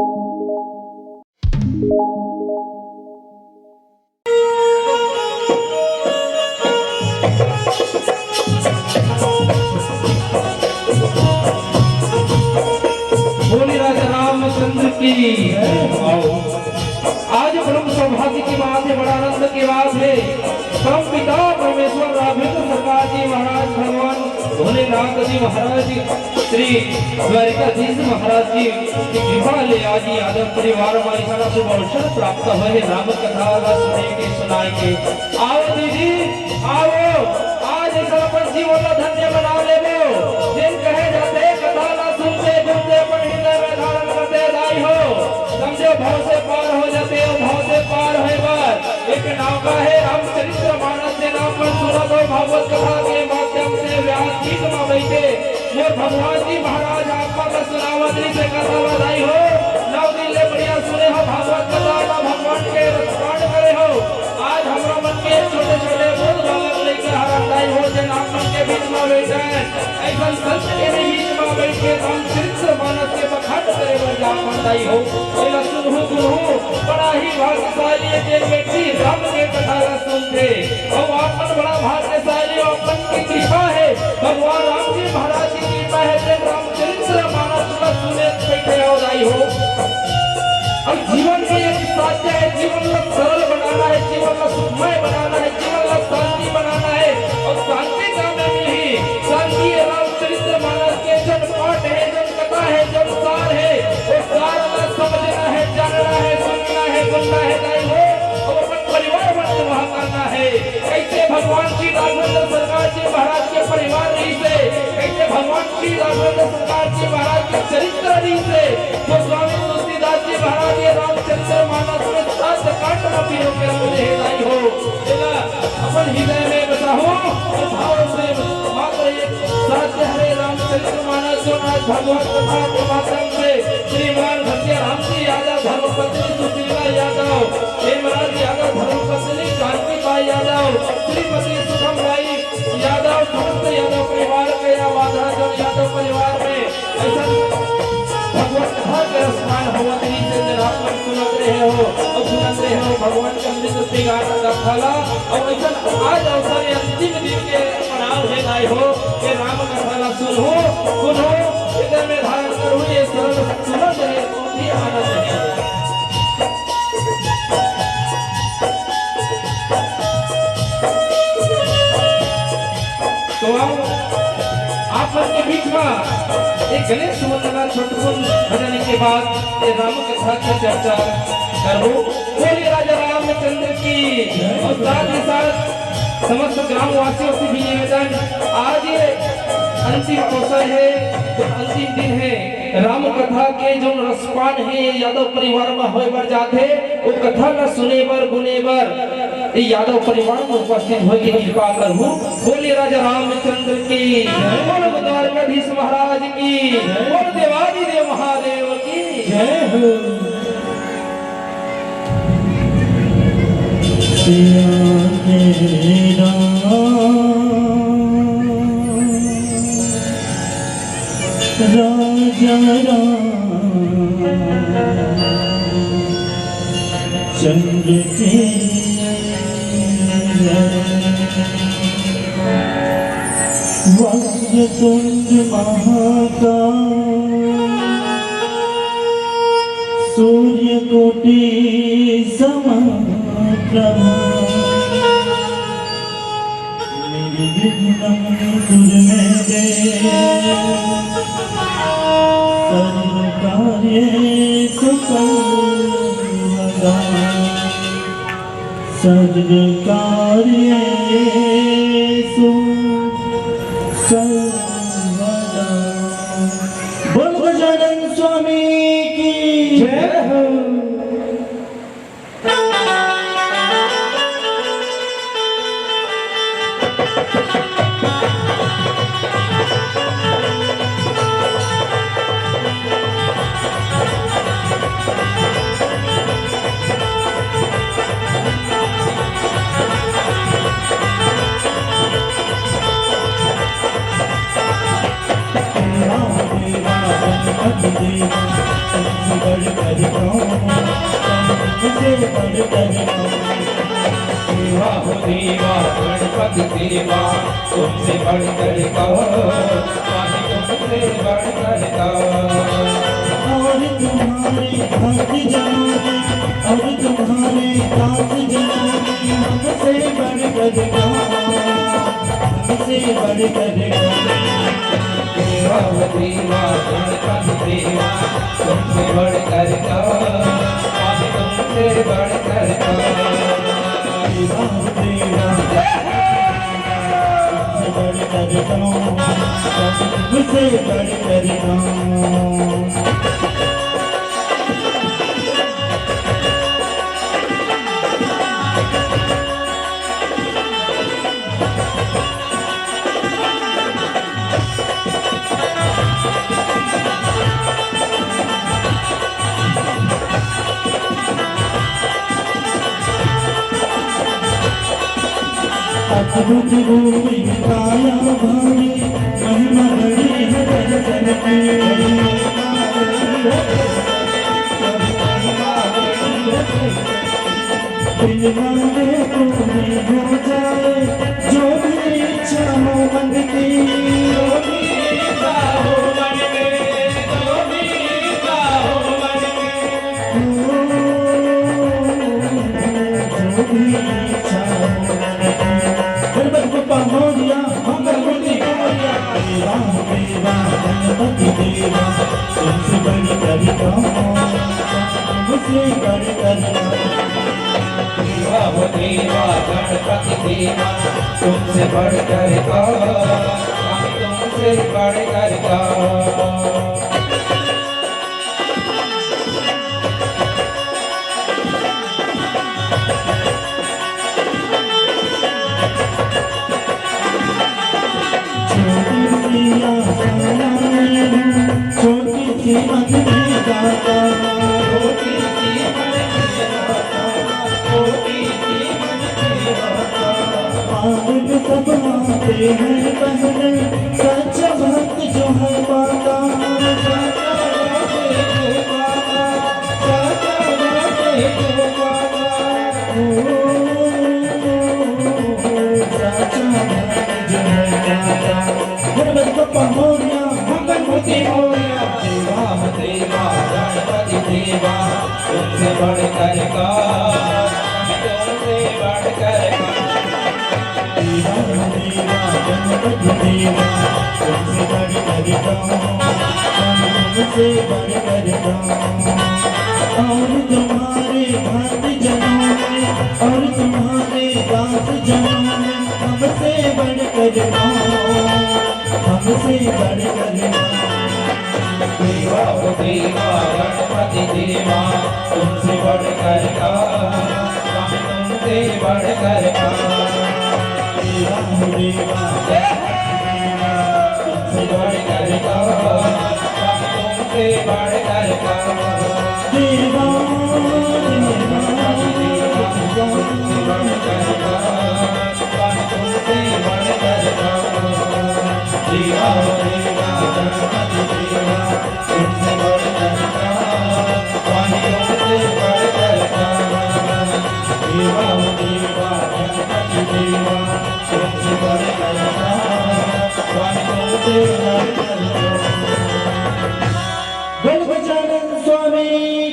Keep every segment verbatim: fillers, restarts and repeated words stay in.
बोले राजा रामचंद्र की। आओ, आज परम सौभाग्य की बात है, बड़ा आनंद की बात है। परम पिता परमेश्वर राघवेंद्र सरकार जी महाराज, भगवान भोलेनाथ जी महाराज, श्री द्वारिकाधीश महाराज जी की कृपा ले आज यादव परिवार मा ऐसा शुभ अवसर प्राप्त होय हे राम कथा ला सुने के, सुनाए के। आओ दीदी, आओ, आज ऐसा अपन जीवन ला धन्य बना लेबो। जेन कहे जाथे, कथा ला सुनते, गुनते, अपन हृदय में धारण करते दाई हो, समझो भव से पार हो जाते हो, भव से पार होय बर एक नौका हे रामचरित्र मानस, जेन आप मन सुनत हो भागवत कथा के माध्यम से व्यासपीठ मा बइठे मोर भगवान जी महाराज आप मन ला सुनावत रहिस हे कथा ला दाई हो। नौ दिन ले बढ़िया सुने हो भागवत कथा ला, भगवान के रसपान करे हो। आज हमरा मन के छोटे छोटे बोध बालक लइका हरन दाई हो, जेन आप मन के बीच मा बइठे हे, अइसन संत के भी बीच मा बइठ के रामचरित्र मानस के बखान करे बर जा मन दाई हो। एला सुनहु गुनहु, बड़ा ही भाग्यशाली हे जेन व्यक्ति राम के कथा ला सुनथे। अउ आप मन बड़ा भाग्यशाली हो, आप मन के कृपा हे, भगवान राम जी महाराज की कृपा हे, जेन रामचरित्र मानस ला सुने बइठे हो दाई हो। अउ जीवन में एक साध्य हे, जीवन ला सरल बनाना हे, जीवन ला सुखमय बनाना हे, जीवन ला शांति बनाना हे, अउ शांति का में मिलही। शांति रामचरित्र मानस के जन पाठ हे, जन कथा हे, जन सार हे, वो सार ला समझना हे, जानना हे, सुनना हे, गुनना हे दाई हो, अउ अपन परिवार मन के वहाँ करना हे। कइसे भगवान श्री राघवेंद्र सरकार जी महाराज के परिवार रहिस हे, कइसे भगवान श्री राघवेंद्र सरकार जी महाराज के चरित्र रहिस हे, गोस्वामी तुलसीदास जी महाराज ये रामचरित्र मानस में सात कांड मा पिरो के रख दे हे दाई हो। एला अपन हृदय में बसाहू अउ भाव से मात्र एक साध्य हरे रामचरित्र मानस जो आज भगवत कथा के माध्यम से श्रीमान भैया राम जी यादव, धर्मपत्नी सुशीला यादव, हेमराज यादव, धर्मपत्नी जानकी बाई यादव, श्रीमती सुखम बाई यादव, समस्त यादव परिवार के आवाज है जो यादव परिवार में अइसन भगवत कथा के रसपान होवत रहिस हे, जेन आप मन सुनत रहे हो अउ सुनत रहे हो भगवान के अमृत श्रृंगार कथा ला। अउ अइसन आज अवसर हे, अंतिम दिन के पड़ाव हे दाई हो, के राम कथा ला सुनहू, गुनहू, हृदय में धारण करहू, ये सरल सुनत रहे, बहुत ही आनंद हे। तो आओ, आप मन के बीच मा एक गणेश वंदना छोटकुन भजन के बाद ये राम कथा की चर्चा करबो। बोलिए राजा रामचंद्र की। और साथ ही साथ समस्त ग्रामवासियों से भी निवेदन, आज ये अंतिम अवसर हे, जो अंतिम दिन हे, राम कथा के जो रसपान हे, ये यादव परिवार मा होय बर जाथे, वो कथा ला सुने बर, गुने बर, ये यादव परिवार मा उपस्थित होय के कृपा करहू। बोलिए राजा रामचंद्र की, बोल द्वारकाधीश महाराज की, बोल देवादिदेव महादेव की। जय हो। सिया तेरा राजा राम चंद्र के वक्रतुंड महाकाय सूर्यकोटि समप्रभ। निर्विघ्नं कुरु मे देव सर्वकार्येषु सर्वदा। सर्वकार्येषु सर्वदा। बोल गजानन स्वामी की जय हो। देवा हो देवा, गणपति देवा, तुमसे बढ़कर कौन, स्वामी तुमसे बढ़कर कौन। और तुम्हारे भक्त जनों ने, और तुम्हारे दास जनों ने हमसे बढ़कर कौन, हमसे बढ़कर कौन। देवा हो देवा, गणपति देवा, तुमसे बढ़कर कौन, स्वामी तुमसे बढ़कर कौन। देवा हो देवा, तुमसे बढ़कर कौन, तुमसे बढ़कर कौन। अद्भुत रूप काया भारी, महिमा बड़ी है दर्शन की। बिन मांगे पूरी हो जाए, जो भी इच्छा हो मन की। जो भी इच्छा हो मन में, जो भी इच्छा हो मन में। जो भी इच्छा हो मन की। गणपति बप्पा मोरया, मंगल मूर्ति मोरया। देवा हो देवा, गणपति देवा, तुमसे बढ़कर कौन, तुमसे बढ़कर कौन। देवा हो देवा, गणपति देवा, तुमसे बढ़कर कौन, तुमसे बढ़कर कौन। छोटी सी आशाएं हैं, छोटी सी मन में गाता। छोटी सी मन में गाता, छोटी सी मन में गाता। पावन सब आते हैं पहले, सच्चा भक्त जो है पाता। सच्चा भक्त जो पाता, सच्चा भक्त जो पाता। ओ, सच्चा भक्त जो है पाता। गणपति बप्पा मोरया, मंगल मूर्ति मोरया। देवा हो देवा, गणपति देवा, तुमसे बढ़कर कौन, तुमसे बढ़कर कौन। देवा हो देवा, गणपति देवा, तुमसे बढ़कर कौन, तुमसे बढ़कर कौन। और तुम्हारे भक्त जनों ने, और तुम्हारे दास जनों ने, हमसे बढ़कर कौन, हमसे बढ़कर कौन। देवा हो देवा, गणपति देवा, तुमसे बढ़कर कौन, स्वामी तुमसे बढ़कर कौन। देवा हो देवा, तुमसे बढ़कर कौन, स्वामी तुमसे बढ़कर कौन। देवा, देवा, तुमसे बढ़कर कौन, तुमसे बढ़कर कौन। देवा हो देवा, गणपति देवा, तुमसे बढ़कर कौन, स्वामी तुमसे बढ़कर कौन। देवा हो देवा, गणपति देवा, तुमसे बढ़कर कौन, स्वामी तुमसे बढ़कर कौन। बोल गजानन स्वामी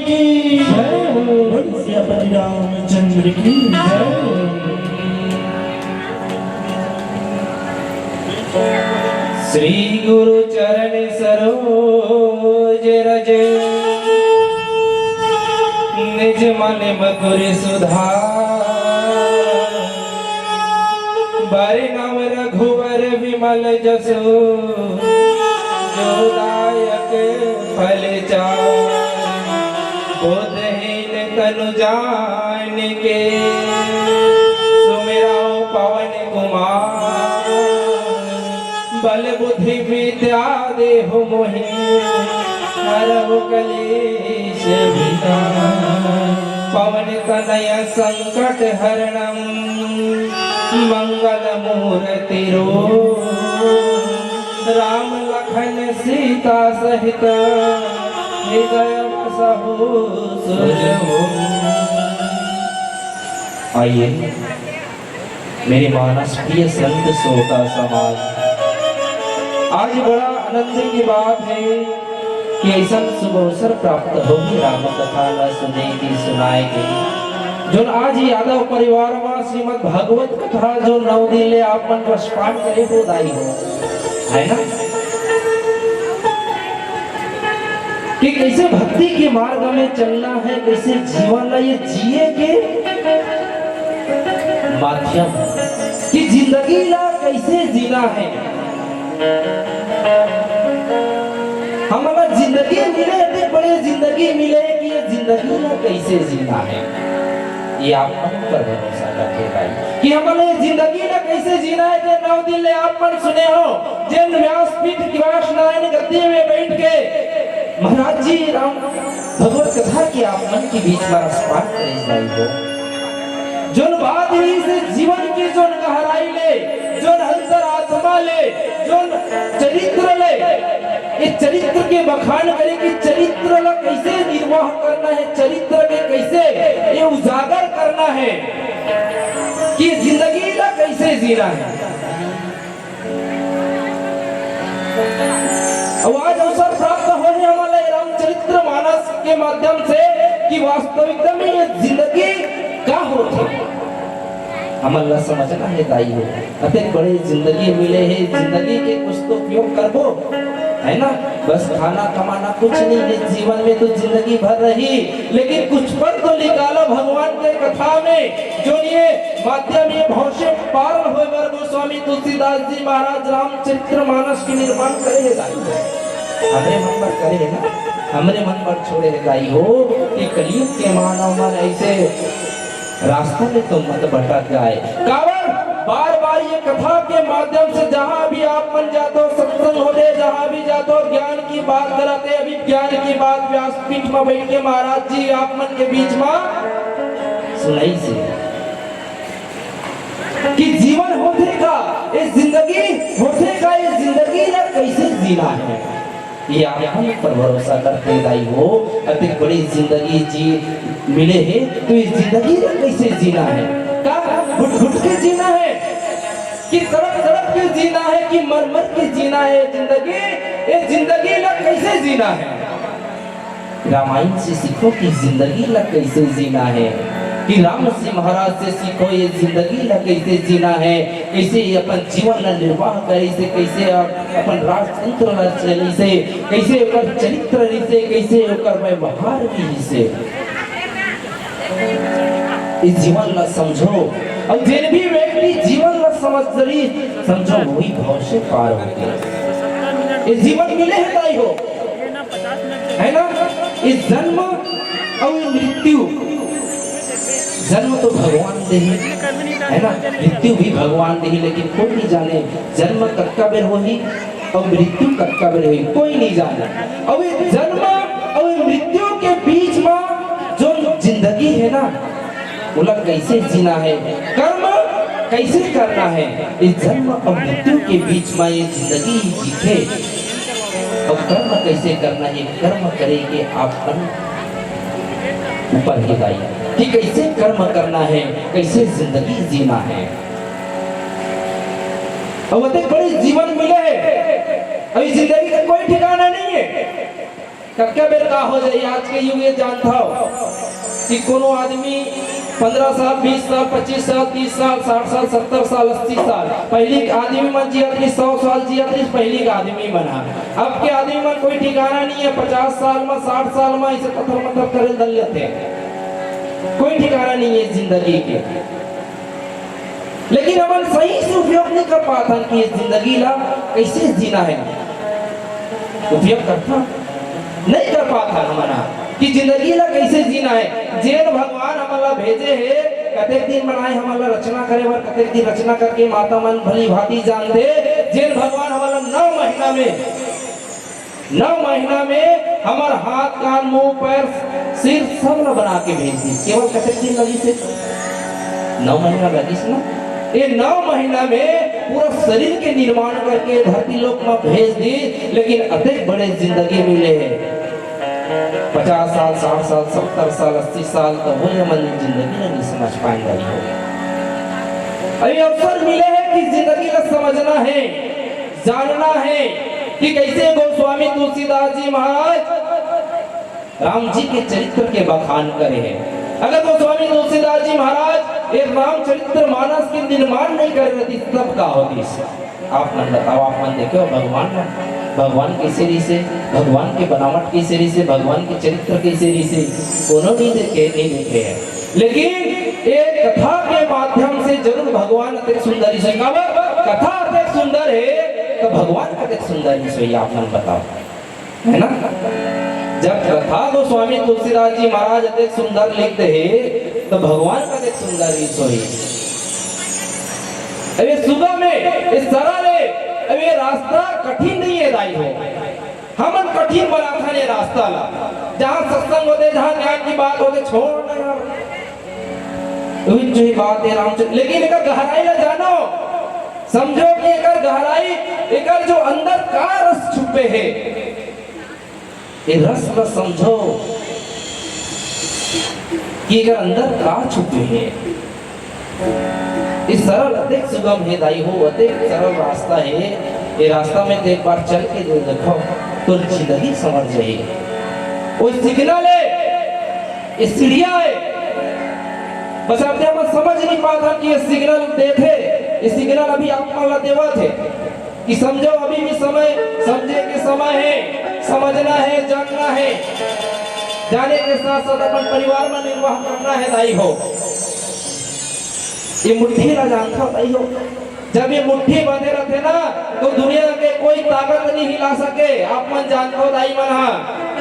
की जय हो। बोल सियापति रामचंद्र की जय हो। श्री गुरु चरण सरोज रज, निज मन मधुर सुधार। बरनउँ रघुबर विमल जसु, जो दायक फल चारि। बुद्धिहीन तनु जानिके, सुमिरउँ पवन कुमार। बल बुद्धि विद्या देहु मोहि, हरहु कलेश विकार। पवन तनय संकट हरणम, मंगल मूर्ति रूप। राम लखन सीता सहित, हृदय आइए, मेरे मानस प्रिय संत श्रोता समाज, आज बड़ा आनंद की बात है कि ऐसा शुभ अवसर प्राप्त होही राम कथा ला सुने के, सुनाए के। जोन आज यादव परिवार मा श्रीमद् भागवत कथा जो नौ दिन ले आप मन रसपान करे हो दाई हो, है ना? कि कैसे भक्ति के मार्ग में चलना है, कैसे जीवन ला ये जिए के माध्यम, कि जिंदगी ला कैसे जीना है। हमला जिंदगी मिले, इतनी बड़ी जिंदगी मिले कि ये जिंदगी ला कैसे जीना है, ये आप मन पर भरोसा रखे भाई, कि हमला ये जिंदगी ला कैसे जीना है। जे नौ दिन ले आप मन सुने हो, जेन व्यासपीठ व्यास नारायण गद्दी में बैठ के महाराज जी राम भगवत कथा के आप मन के बीच में रसपान करे जाई हो। जोन बात ही से जीवन के जोन गहराई ले, जोन अंतरात्मा ले, जोन चरित्र ले, ये चरित्र के बखान करे कि चरित्र ला कैसे निर्वाह करना है, चरित्र में कैसे ये उजागर करना है कि जिंदगी ला कैसे जीना है। अउ आज अवसर प्राप्त होहे हमला रामचरित्र मानस के माध्यम से कि वास्तविकता में ये जिंदगी का होथे, हमला समझना है दाई हो। अतेक बड़े जिंदगी मिले हे, जिंदगी के कुछ तो उपयोग करबो, है ना? बस खाना कमाना कुछ नहीं है जीवन में, तो जिंदगी भर रही, लेकिन कुछ पल तो निकालो भगवान के कथा में। जो ये माध्यम ये भव से पार होए बर गोस्वामी तुलसीदास जी महाराज रामचरित्र मानस के निर्माण करे हे दाई हो। हमरे मन बर करे हे ना, हमरे मन बर छोड़े हे दाई हो कि कलयुग के मानव मन ऐसे रास्ता में तो मत भटक जाए। काबर बार बार ये कथा के माध्यम से जहाँ भी आप मन जाते हो, सत्संग होते, जहाँ भी जाते हो, ज्ञान की बात कराते, अभी ज्ञान की बात व्यासपीठ में बैठ के महाराज जी आप मन के बीच में सुनाई से कि जीवन होथे का, ये जिंदगी होथे का, ये जिंदगी ला कैसे जीना है, ये आप मन पर भरोसा करते दाई हो। अतिक बड़ी जिंदगी जी मिले हे, तो ये जिंदगी ला कैसे जीना है? का घुट घुट के जीना है कि तड़प तड़प के जीना है कि मर मर के जीना है जिंदगी? ये जिंदगी ला कैसे जीना है? रामायण से सीखो कि जिंदगी ला कैसे जीना है, कि राम से महाराज से सीखो ये जिंदगी ला कैसे जीना है, कैसे ये अपन जीवन ला निर्वाह करे से, कैसे अप-, अपन राजतंत्र ला चले से, कैसे ओकर चरित्र रहिसे, कैसे ओकर व्यवहार रहिसे। इस जीवन ला समझो, अउ जेन भी व्यक्ति जीवन ला समझ जरी, समझो वही भव से पार होथे। ये जीवन मिले हे दाई हो, है ना? ये जन्म अउ ये मृत्यु, जन्म तो भगवान दे हे, है ना? मृत्यु भी भगवान दे हे, लेकिन कोई नहीं जाने जन्म कतका बेर होही अउ मृत्यु कतका बेर होही, कोई नहीं जाने। अउ ये जन्म अउ ये मृत्यु के बीच में जो जिंदगी है ना, ओला कैसे जीना है, कर्म कैसे करना है, इस जन्म अउ मृत्यु के बीच में ये जिंदगी ही जीथे। अउ कर्म कैसे करना है, कर्म करे के आप मन ऊपर हे दाई कि कैसे कर्म करना है, कैसे जिंदगी जीना है। अउ अतेक बड़े जीवन मिले हे, अउ ये जिंदगी का कोई ठिकाना नहीं है। कतका बेर का हो जाही, आज के युग ये जानत हव कि कोनो आदमी पन्द्रह साल, बीस साल, पच्चीस साल, तीस साल, साठ साल, सत्तर साल, अस्सी साल, पहिली आदमी मन जियत रहिस, सौ साल जियत रहिस पहिली आदमी मन ह। अब के आदमी मन कोई ठिकाना नहीं है, पचास साल में, साठ साल में ऐसे पत्थर मत्थर करे ल धर लेथे, कोई ठिकाना नहीं है जिंदगी के। लेकिन हमन सही से उपयोग नहीं कर पाथन कि ये जिंदगी ला कैसे जीना है। उपयोग करथन, नहीं कर पाथन हमन ह कि जिंदगी ला कैसे जीना है। जेन भगवान हमन ला भेजे हे, कतेक दिन बनाए हमन ला रचना करे बर, कतेक दिन रचना करके माता मन भली भांति जानथे। जेन भगवान हमन ला नौ महीना में नौ महीना में हमर हाथ, कान, मुंह, पैर, सिर सब ल बना के भेज दिस। केवल कतेक दिन लगिस हे? नौ महीना लगिस ना। ये नौ महीना में पूरा शरीर के निर्माण करके धरती लोक में भेज दिस, लेकिन अतेक बड़े जिंदगी मिले हे। पचास साल, साठ साल, सत्तर साल, अस्सी साल, तो वो ये मन जिंदगी ला नहीं समझ पाएंगे। अभी अवसर मिले है कि जिंदगी ला समझना है, जानना है कि कैसे गोस्वामी तुलसीदास जी महाराज राम जी के चरित्र के बखान करे हैं। अगर गोस्वामी तुलसीदास जी महाराज ये रामचरित्र मानस के निर्माण नहीं करे रहती, तब का होती? आप मन बताओ, आप मन देखो, भगवान मन, भगवान के सीढ़ी से, भगवान के बनावट के सीढ़ी से, भगवान के चरित्र के सीढ़ी से कोनो भी देखे, नहीं देखे है। लेकिन एक कथा के माध्यम से जरूर भगवान अतेक सुंदर ही से, काबर कथा अतेक सुंदर है, तो भगवान अतेक सुंदर ही से, आप मन बताओ, है ना? जब कथा गोस्वामी तुलसीदास जी महाराज अतेक सुंदर लिखते हैं, तो भगवान अतेक सुंदर ही सोई। अब ये सुगम है, ये सरल है, अब ये रास्ता कठिन नहीं है दाई हो। हमन कठिन बनाथन ये रास्ता ला। जहाँ सत्संग होते, जहाँ ज्ञान की बात होते, छोड़ ना यार। वही जो ही बात है रामचंद्र, लेकिन एकर गहराई ला जानो, समझो कि एकर गहराई, एकर जो अंदर का रस छुपे है, ये रस ला समझो कि एकर अंदर का छुपे है। ये सरल अतेक सुगम है दाई हो, अतेक सरल रास्ता है। ये रास्ता में तो एक बार चल के जो देखो, तो जिंदगी समझ जाए। वो सिग्नल है, ये सीढ़िया है। बस आप यहाँ समझ नहीं पाता कि ये सिग्नल देते, ये सिग्नल अभी आप मन ला देवत है। कि समझो, अभी भी समय, समझे के समय है, समझना है, जानना है। जाने के साथ साथ अपन परिवार में निर्वाह करना है दाई हो। ये मुट्ठी ला जानथो दाई हो, जब ये मुट्ठी बंधे रहते ना, तो दुनिया के कोई ताकत नहीं हिला सके। आप मन जानथो दाई मन हा।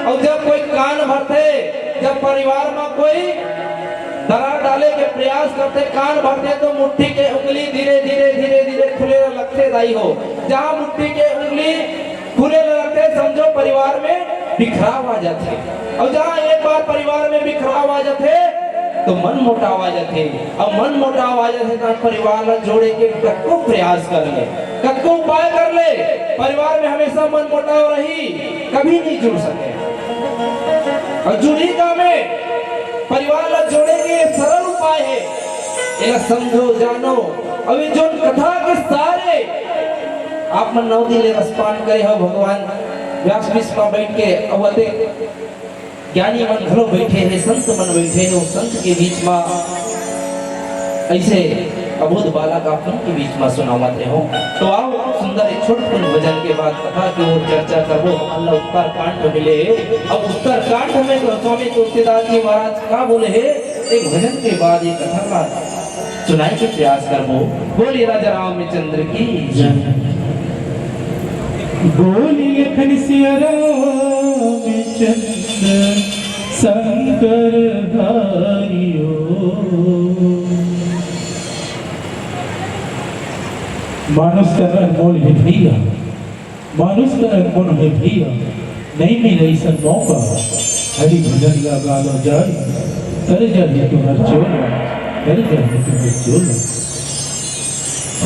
और जब कोई कान भरते, जब परिवार में कोई दरार डाले के प्रयास करते, कान भरते, तो मुट्ठी के उंगली धीरे धीरे धीरे धीरे खुले लगते दाई हो। जहाँ मुट्ठी के उंगली खुले लगते, समझो परिवार में बिखराव आ जाते। और जहाँ एक बार परिवार में बिखराव आ जाते, तो मन मोटाव आ जाते। अब मन मोटाव आ जाते, तो परिवार ला जोड़े के कतको प्रयास कर ले, कतको उपाय कर ले, परिवार में हमेशा मन मोटाव रही, कभी नहीं जुड़ सके। और जुड़ी का में परिवार ला जोड़े के सरल उपाय है। एला समझो, जानो। अभी जो कथा के सारे आप मन नौ दिन ले रसपान करे हो, भगवान व्यास पीठ में बैठ के अवते ज्ञानी मन घलो बैठे हैं, संत मन बैठे हैं, वो संत के बीच में ऐसे अबोध बालक आप मन के बीच में सुनावत रहे हो। तो आओ, सुंदर एक छोटकुन भजन के बाद कथा की ओर चर्चा करबो। हमन ला उत्तरकांड मिले, अब उत्तरकांड में तो स्वामी तुलसीदास जी महाराज का बोले है, एक भजन के बाद एक कथा का सुनाए के प्रयास करबो। बोलिए राजा रामचंद्र की जय। बोलिए लखन सिया रामचंद्र शंकर हरिओ। मानुष तन अनमोल हे भैया, मानुष तन अनमोल हे भैया, नइ मिले अइसन मौका। हरि भजन ला गा लो जाय, तर जाही तुम्हर चोला, तर जाही तुम्हर चोला।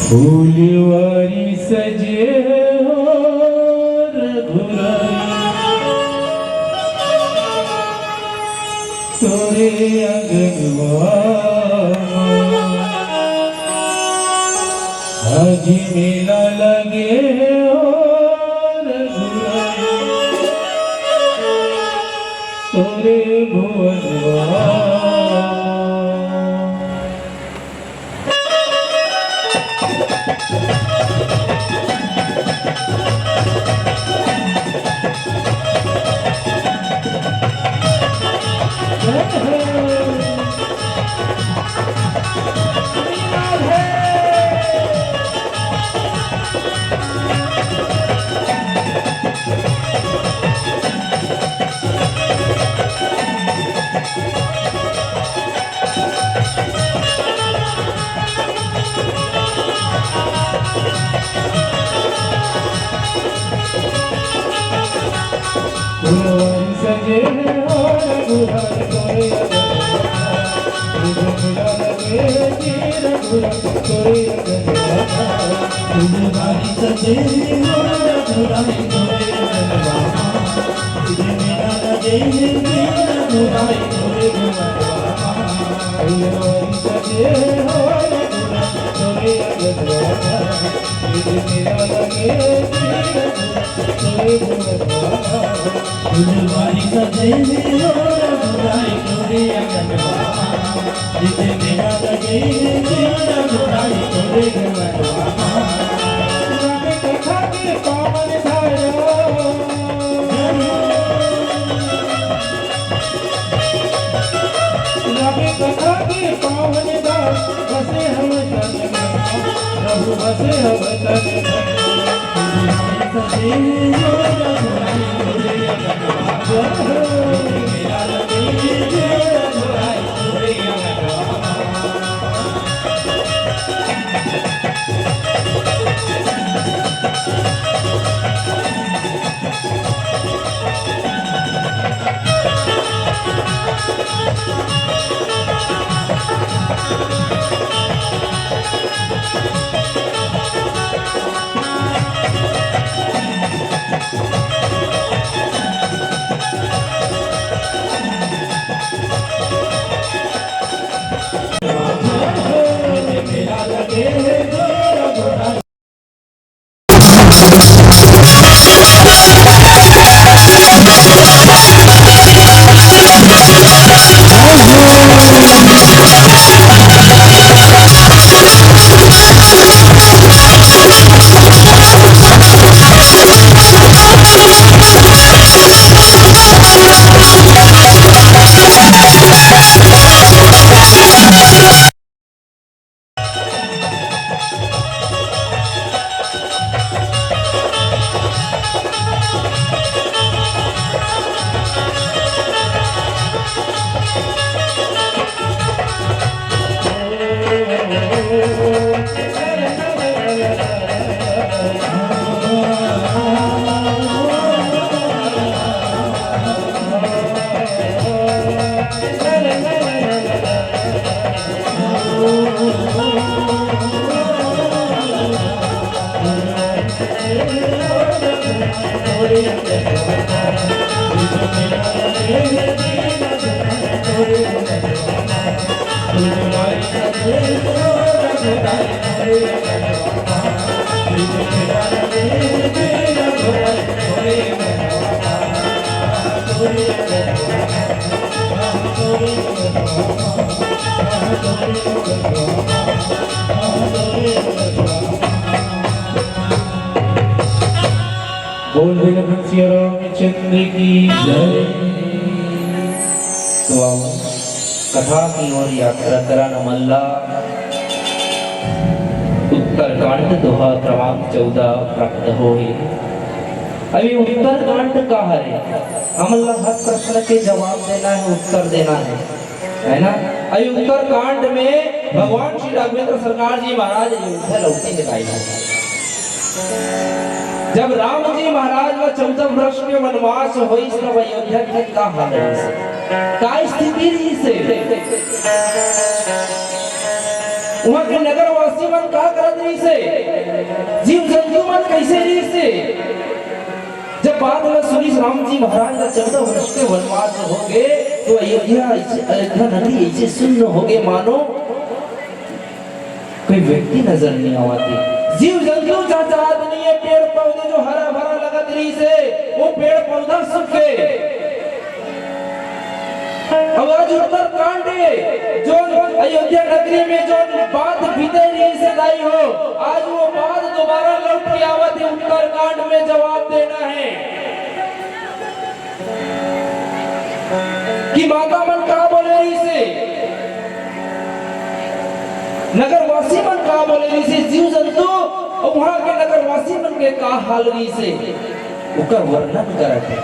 फूलवारी सजे हो रघुराई, तोरे अंगनवा आज मेला लगे हो रघुराई, तोरे भुवनवा। फुलवारी सजे हो रघुराई तोरे अंगनवा। तुझे मिला लगे जी रघुराई तोरे अंगनवा। फुलवारी सजे हो रघुराई तोरे अंगनवा। तुझे मिला लगे जी बोल जगत सिया रामचंद्र की जय। तो आओ, कथा की ओर यात्रा करन हमन ला उत्तरकांड दोहा क्रमांक चौदह प्राप्त होहे। अब ये उत्तरकांड का हरे? हमन ला हर प्रश्न के जवाब देना है, उत्तर देना है। है ना? अउ उत्तरकांड में भगवान श्री राघवेंद्र सरकार जी महाराज अयोध्या लौटे के दाई है। जब राम जी महाराज ला चौदह वर्ष के वनवास होइस, तब अयोध्या के का हाल रहिस? का स्थिति रहिस? उहाँ के नगरवासी मन का करत रहिस? जीव जंतु मन कैसे रहिस? जब बात ला सुनिस राम जी महाराज ला चौदह वर्ष के वनवास हो गे, तो अयोध्या, अयोध्या नगरी ऐसे सुन्न हो गे, मानो कोई व्यक्ति नजर नहीं आवत हे। जीव जंतु चहचहात नहीं है, पेड़ पौधे जो हरा भरा लगत रहिस हे, वो पेड़ पौधा सूख गे। अब आज उत्तरकांड हे, जो अयोध्या नगरी में जो बात बीते रहिस हे दाई हो, आज वो बात दोबारा लौट के आवत हे उत्तरकांड में जवाब देना है। कि माता मन का बोले रहिस हे, नगरवासी मन का बोले रहिस हे, जीव जंतु अउ उहाँ के नगरवासी मन के का हाल रहिस हे, ओकर वर्णन करत हे।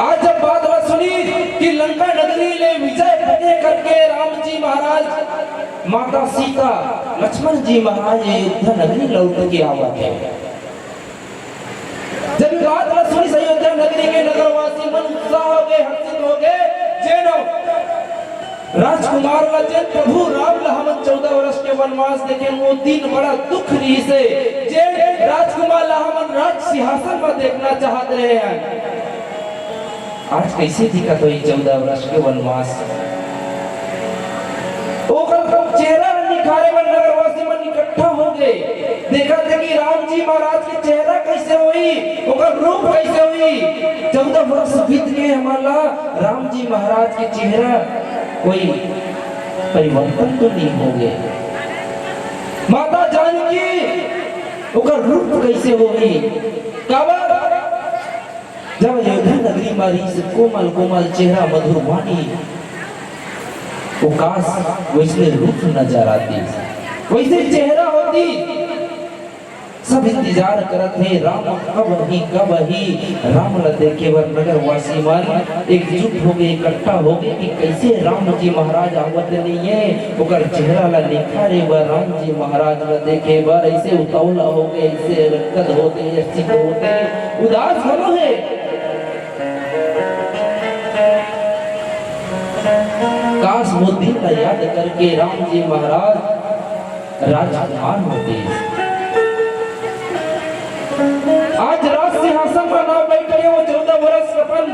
आज जब बात ला सुनिस कि लंका नगरी ले विजय फतेह करके राम जी महाराज, माता सीता, लक्ष्मण जी महाराज अयोध्या नगरी लौट के आवत हे। जब बात ला सुनिस अयोध्या नगरी के नगरवासी मन उत्साह हो गे, हर्षित हो गे, जेन राजकुमार ला, जेन प्रभु राम ला हमन चौदह वर्ष के वनवास देखेन, वो दिन बड़ा दुख रहिस हे, जेन राजकुमार ला हमन राज सिंहासन में देखना चाहत रहे हैं। आज कइसे दिखत होही चौदह वर्ष के वनवास? ओकर चेहरा ल निखारे बर नगरवासी मन इकट्ठा हो गए। देखत हे कि राम जी महाराज के चेहरा कइसे होही, ओकर रूप कइसे होही। चौदह वर्ष बीत गए हमन ला, राम जी महाराज के चेहरा कोई परिवर्तन तो नहीं हो गए। माता जानकी ओकर रूप कइसे होही? काबर? जब अयोध्या नगरी म रहिस, कोमल कोमल चेहरा, मधुर वाणी, वो काश वइसने रूप नजर आतिस, वइसे चेहरा होतिस। सब इंतजार करत हे, राम कब आही, कब आही। राम ला देखे बर नगरवासी मन एकजुट हो गए, इकट्ठा हो गए कि कइसे राम जी महाराज आवत नहीं हे। ओकर चेहरा ला निखारे बर, राम जी महाराज ला देखे बर अइसे उतावला हो गए, अइसे रंगत होते, अइसे होते, उदास घलो हे। काश वो दिन ला याद करके राम जी महाराज राजकुमार होते। आज राज सिंहासन पर ना बैठ के वो चौदह वर्ष अपन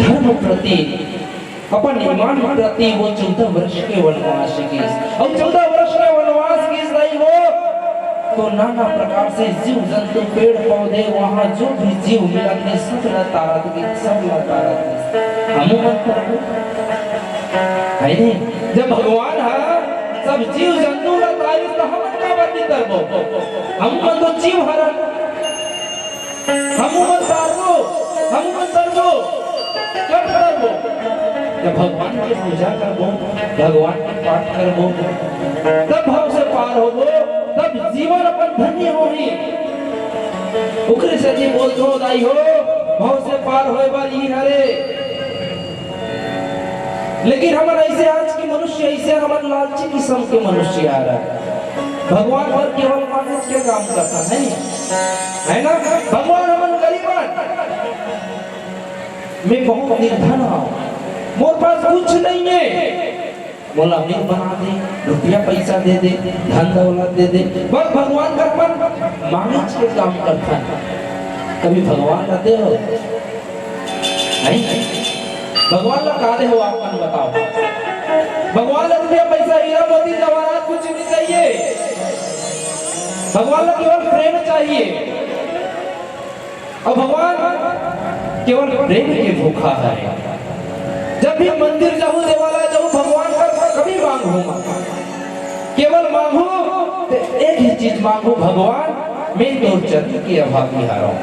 धर्म प्रति, अपन ईमान प्रति वो चौदह वर्ष के वनवास गिस। अउ चौदह वर्ष के वनवास गिस दाई हो, तो नाना प्रकार से जीव जंतु, पेड़ पौधे, वहाँ जो भी जीव मिलत हे, सब ला तारत गिस, सब ला तारत गिस। हमू मन तो है नहीं, जब भगवान ह सब जीव जंतु ला तारिस, तो हमन काबर नहीं तरबो? हमू मन तो जीव हरन। हमू मन तारबो, हमू मन तरबो। कब तरबो? जब भगवान के पूजा करबो, भगवान के पाठ करबो, तब भव से पार होबो, तब जीवन अपन धन्य होही। ओकरे सेती बोलथों दाई हो, भव से पार होए बर ई हरे। लेकिन हमन अइसे आज के मनुष्य, अइसे हमन लालची किसम के मनुष्य आ रहा। भगवान बर केवल मांगेच के काम करथन, है नहीं? है ना? भगवान हमन गरीब हन, मैं बहुत निर्धन हूँ, मोर पास कुछ नहीं है, मोला अमीर बना दे, रुपया पैसा दे दे, धन दौलत दे दे, बस भगवान कर अपन मांगेच के काम करथन। कभी भगवान ला दे हो? नहीं। भगवान ला का दे हो, आप मन बताओ। भगवान ला रुपया पैसा, हीरा मोती जवाहरात कुछ नहीं चाहिए। भगवान ला केवल प्रेम चाहिए। अउ भगवान केवल प्रेम के भूखा है। जब भी मंदिर जाहू, देवालय जाहू, भगवान कर कभी मांगहू मत। केवल मांगहू तो एक ही चीज मांगहू, भगवान मैं तोर चरण के अभागी हरव।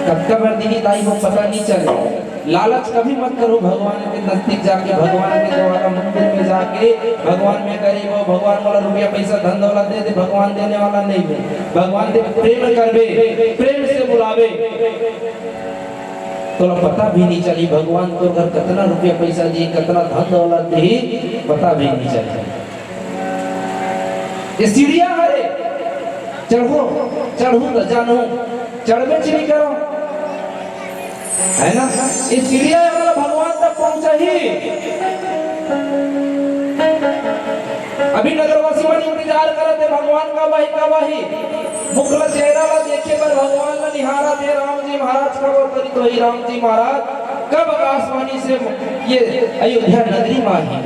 कतका बार दिही दाई हो पता नहीं चले। लालच कभी मत करो भगवान के नजदीक जाके, भगवान के द्वारा मंदिर में जाके, भगवान मैं गरीब हूँ, भगवान मोला रुपया पैसा धन दौलत दे दे, भगवान देने वाला नहीं है। भगवान से प्रेम करबे, प्रेम से बुलावे, तोला पता भी नहीं चली भगवान तोर घर कतना रुपया पैसा दी, कतना धन दौलत दी, पता भी नहीं चली। ये सीढ़िया हरे, चढ़ो, चढ़ू तो जानू, चढ़बे च नहीं करो, है ना? ये सीढ़िया हमारा भगवान तक पहुंचा ही। अभी नगरवासी मन इंतजार करत हे भगवान कब आही, कब आही। मुख ला चेहरा ला देखे बर भगवान ला निहारत हे राम जी महाराज। कब अवतरित होही राम जी महाराज, कब आकाशवाणी से ये अयोध्या नगरी में आही।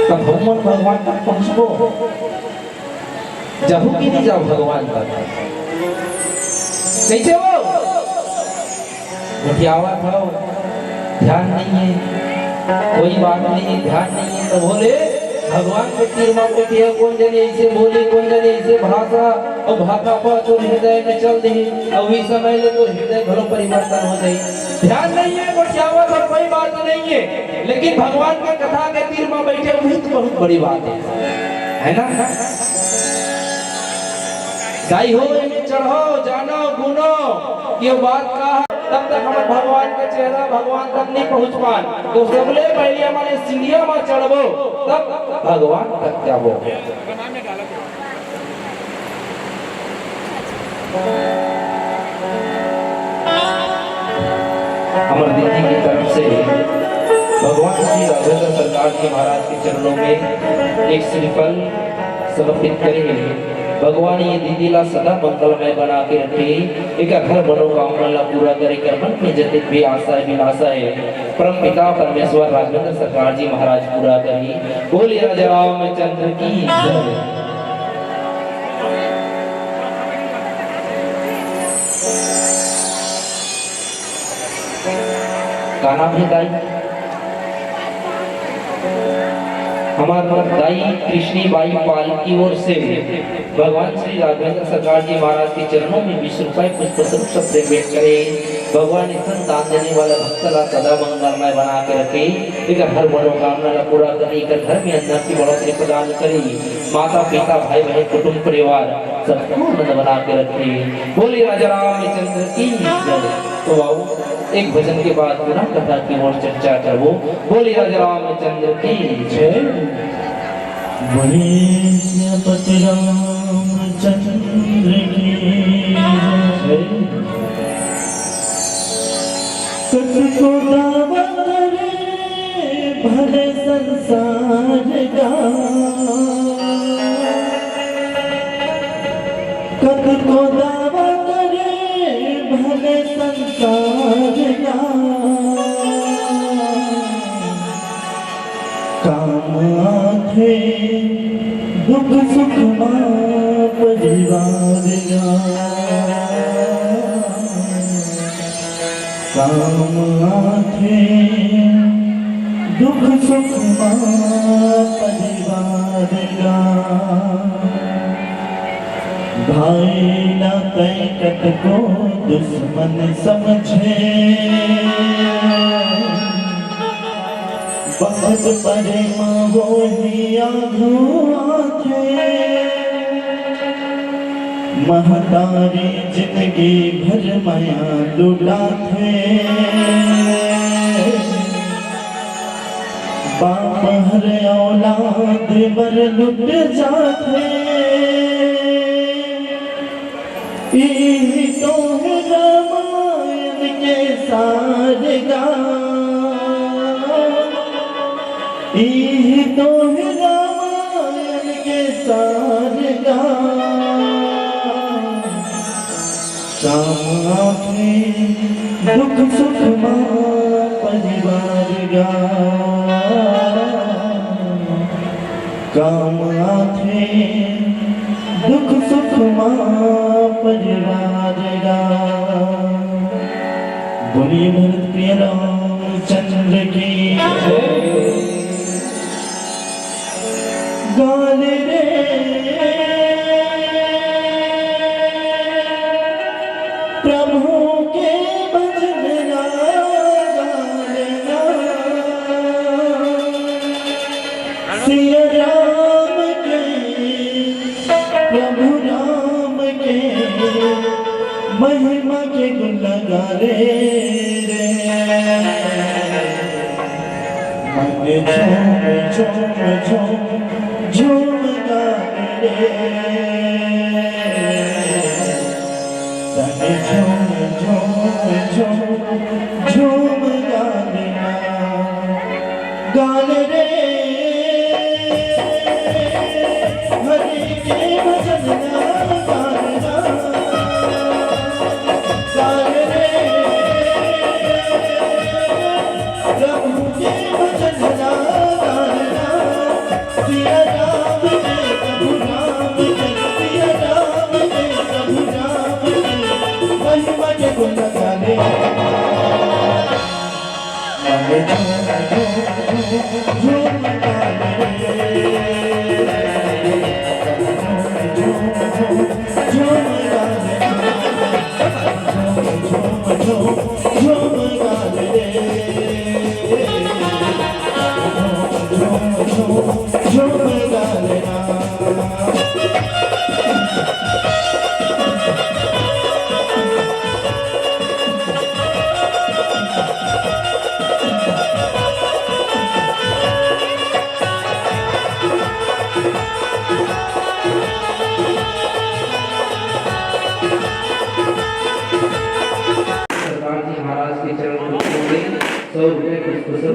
तब हमन भगवान तक पहुंचबो। जाहू कि नहीं जाहू भगवान तक? कैसे हो? गोठियावत हव, ध्यान नहीं है, कोई बात नहीं है, ध्यान नहीं है। तो बोले भगवान के तीर मा गोठिया, कोन जने ऐसे बोली, कोन जने ऐसे भाषा, अउ भाखा पा तोर हृदय में चल दिही, अउ इस समय ले तोर हृदय घलो परिवर्तन हो जाही। ध्यान नहीं है, गोठियावत हव, कोई बात नहीं है, लेकिन भगवान के कथा के तीर मा बैठे, वही तो बहुत बड़ी बात है, है ना? दाई हो, एमे चढ़ो, जानो, गुनो, ये बात का है? तब तक हम भगवान के चेहरा, भगवान तक नहीं पहुंच पान। तो सबले पहले हमारे सीढ़िया में चढ़बो, तब भगवान तक जाबो। हमर दीदी की तरफ से भगवान श्री राघवेंद्र सरकार जी महाराज के चरणों में एक श्रीफल समर्पित करे। भगवान ये दीदी ला सदा मंगलमय बना के रखे, एकर हर मनोकामना ला पूरा करे, एकर मन में जतेक भी आशा है, अभिलाषा है, परम पिता परमेश्वर राघवेंद्र सरकार जी महाराज पूरा करी। बोलिए राजा रामचंद्र की जय। का नाम है दाई? हमार दाई कृष्णी बाई पाल की ओर से भगवान श्री राघवेंद्र सरकार जी महाराज के चरणों में बीस रुपए पुष्प स्वरूप से प्रेम भेंट करे। भगवान इतना दान देने वाला भक्त ला सदा मंगलमय बना के रखे, एकर हर मनोकामना ला पूरा करे, एकर घर में अन्नन की बढ़ोतरी प्रदान करे, माता पिता भाई बहन कुटुंब परिवार सबको आनंद बना के रखे। बोलिए राजा रामचंद्र की जय। तो आओ, एक भजन के बाद पुनः कथा की ओर चर्चा करबो। बोलिए राजा रामचंद्र की जय। बोलिए सियापति रामचंद्र की जय। कतको दावा करे भले संसार का, कतको दावा करे भले संसार का, काम आथे दुख सुख मा परिवार का। काम आथे दुख सुख मा परिवार का। भाई ला तैं कतको दुश्मन समझे, बखत परे मा वोही आघू आथे। महतारी जिनगी भर मया लुटाथे, बाप हर औलाद बर लुट जाथे। इही तो हे रामायण के सार गा, इही तो हे रामायण के सार गा। काम आथे दुख सुख मा परिवार गा। काम आथे दुख सुख मा परिवार गा। बोलिए भरत प्रिय रामचंद्र की जय। गाल रे प्रभु के भजन ला गाल ना। सिया राम के, प्रभु राम के, महिमा के गुण गाले रे। मन झूम झूम झूम झूम गाले रे। तन झूम झूम झूम झूम गाले ना। गाल रे हरि के भजन ला गाल ना। गाल रे प्रभु के भजन ला गाल ना। सिया राम के प्रभु राम के, सिया राम के प्रभु राम के, महिमा के गुण गाले। सरकार जी महाराज के चरण कमलों में सौ रुपए कुछ कुशल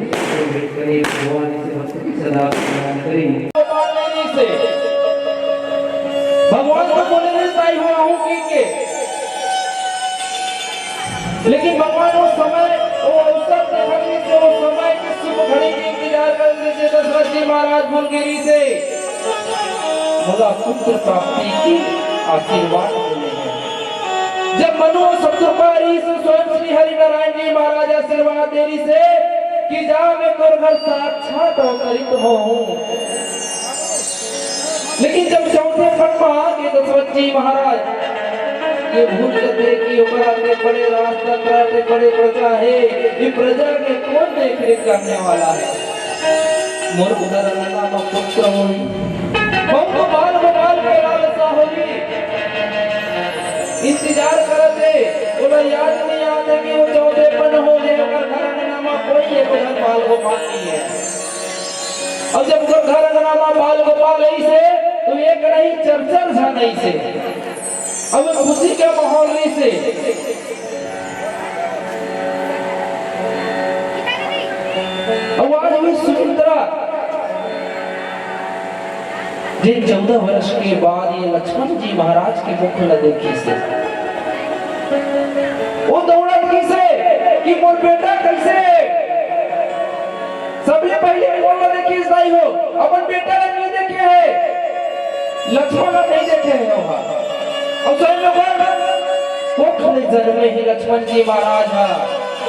भेंट करें, भगवान इसे भक्त की सदा कल्याण करें। भगवान तो बोले रहिस, "ताई हो आहूं" कहिके, लेकिन भगवान वो समय, वो अवसर देखत रहिस, वो समय के शुभ घड़ी के इंतजार करत रहिस, दशरथ जी महाराज भूल गे रहिस हे। मोला पुत्र प्राप्ति के आशीर्वाद देना हे। जब मनु अउ शतरूपा रहिस, स्वयं श्री हरि नारायण जी महाराज आशीर्वाद दे रहिस हे कि जा, मैं तोर घर साक्षात अवतरित होहूं। लेकिन जब चौथे खंड में आके दशरथ जी महाराज ये भूल जाथे कि ओकरा अतेक बड़े राजतंत्र, अतेक बड़े प्रजा हे, ये प्रजा के कोन देख रेख करने वाला हे? मोर घर अंगना म पुत्र होही, बहुत बाल गोपाल के लालसा होही, इंतजार करत हे, ओला याद नइ आत हे कि वो चौथे पन हो जाए, ओकर घर अंगना म कोई एक झन बाल गोपाल नइ हे। अउ जब ओकर घर अंगना म बाल गोपाल अइस हे, तो एक नहीं, चार चार झन अइस हे। अउ एक खुशी के माहौल रहिस हे। अउ आज भी सुमित्रा, जे चौदह वर्ष के बाद ये लक्ष्मण जी महाराज के मुख ल देखिस हे, वो दौड़त गिस हे कि मोर बेटा कइसे हे? सबले पहिले कोन ला देखिस दाई हो? अपन बेटा ला नइ देखे हे, लक्ष्मण ला नइ देखे हे ओहा। अउ स्वयं ओकर कोख ले जनमे हे लक्ष्मण जी महाराज हा।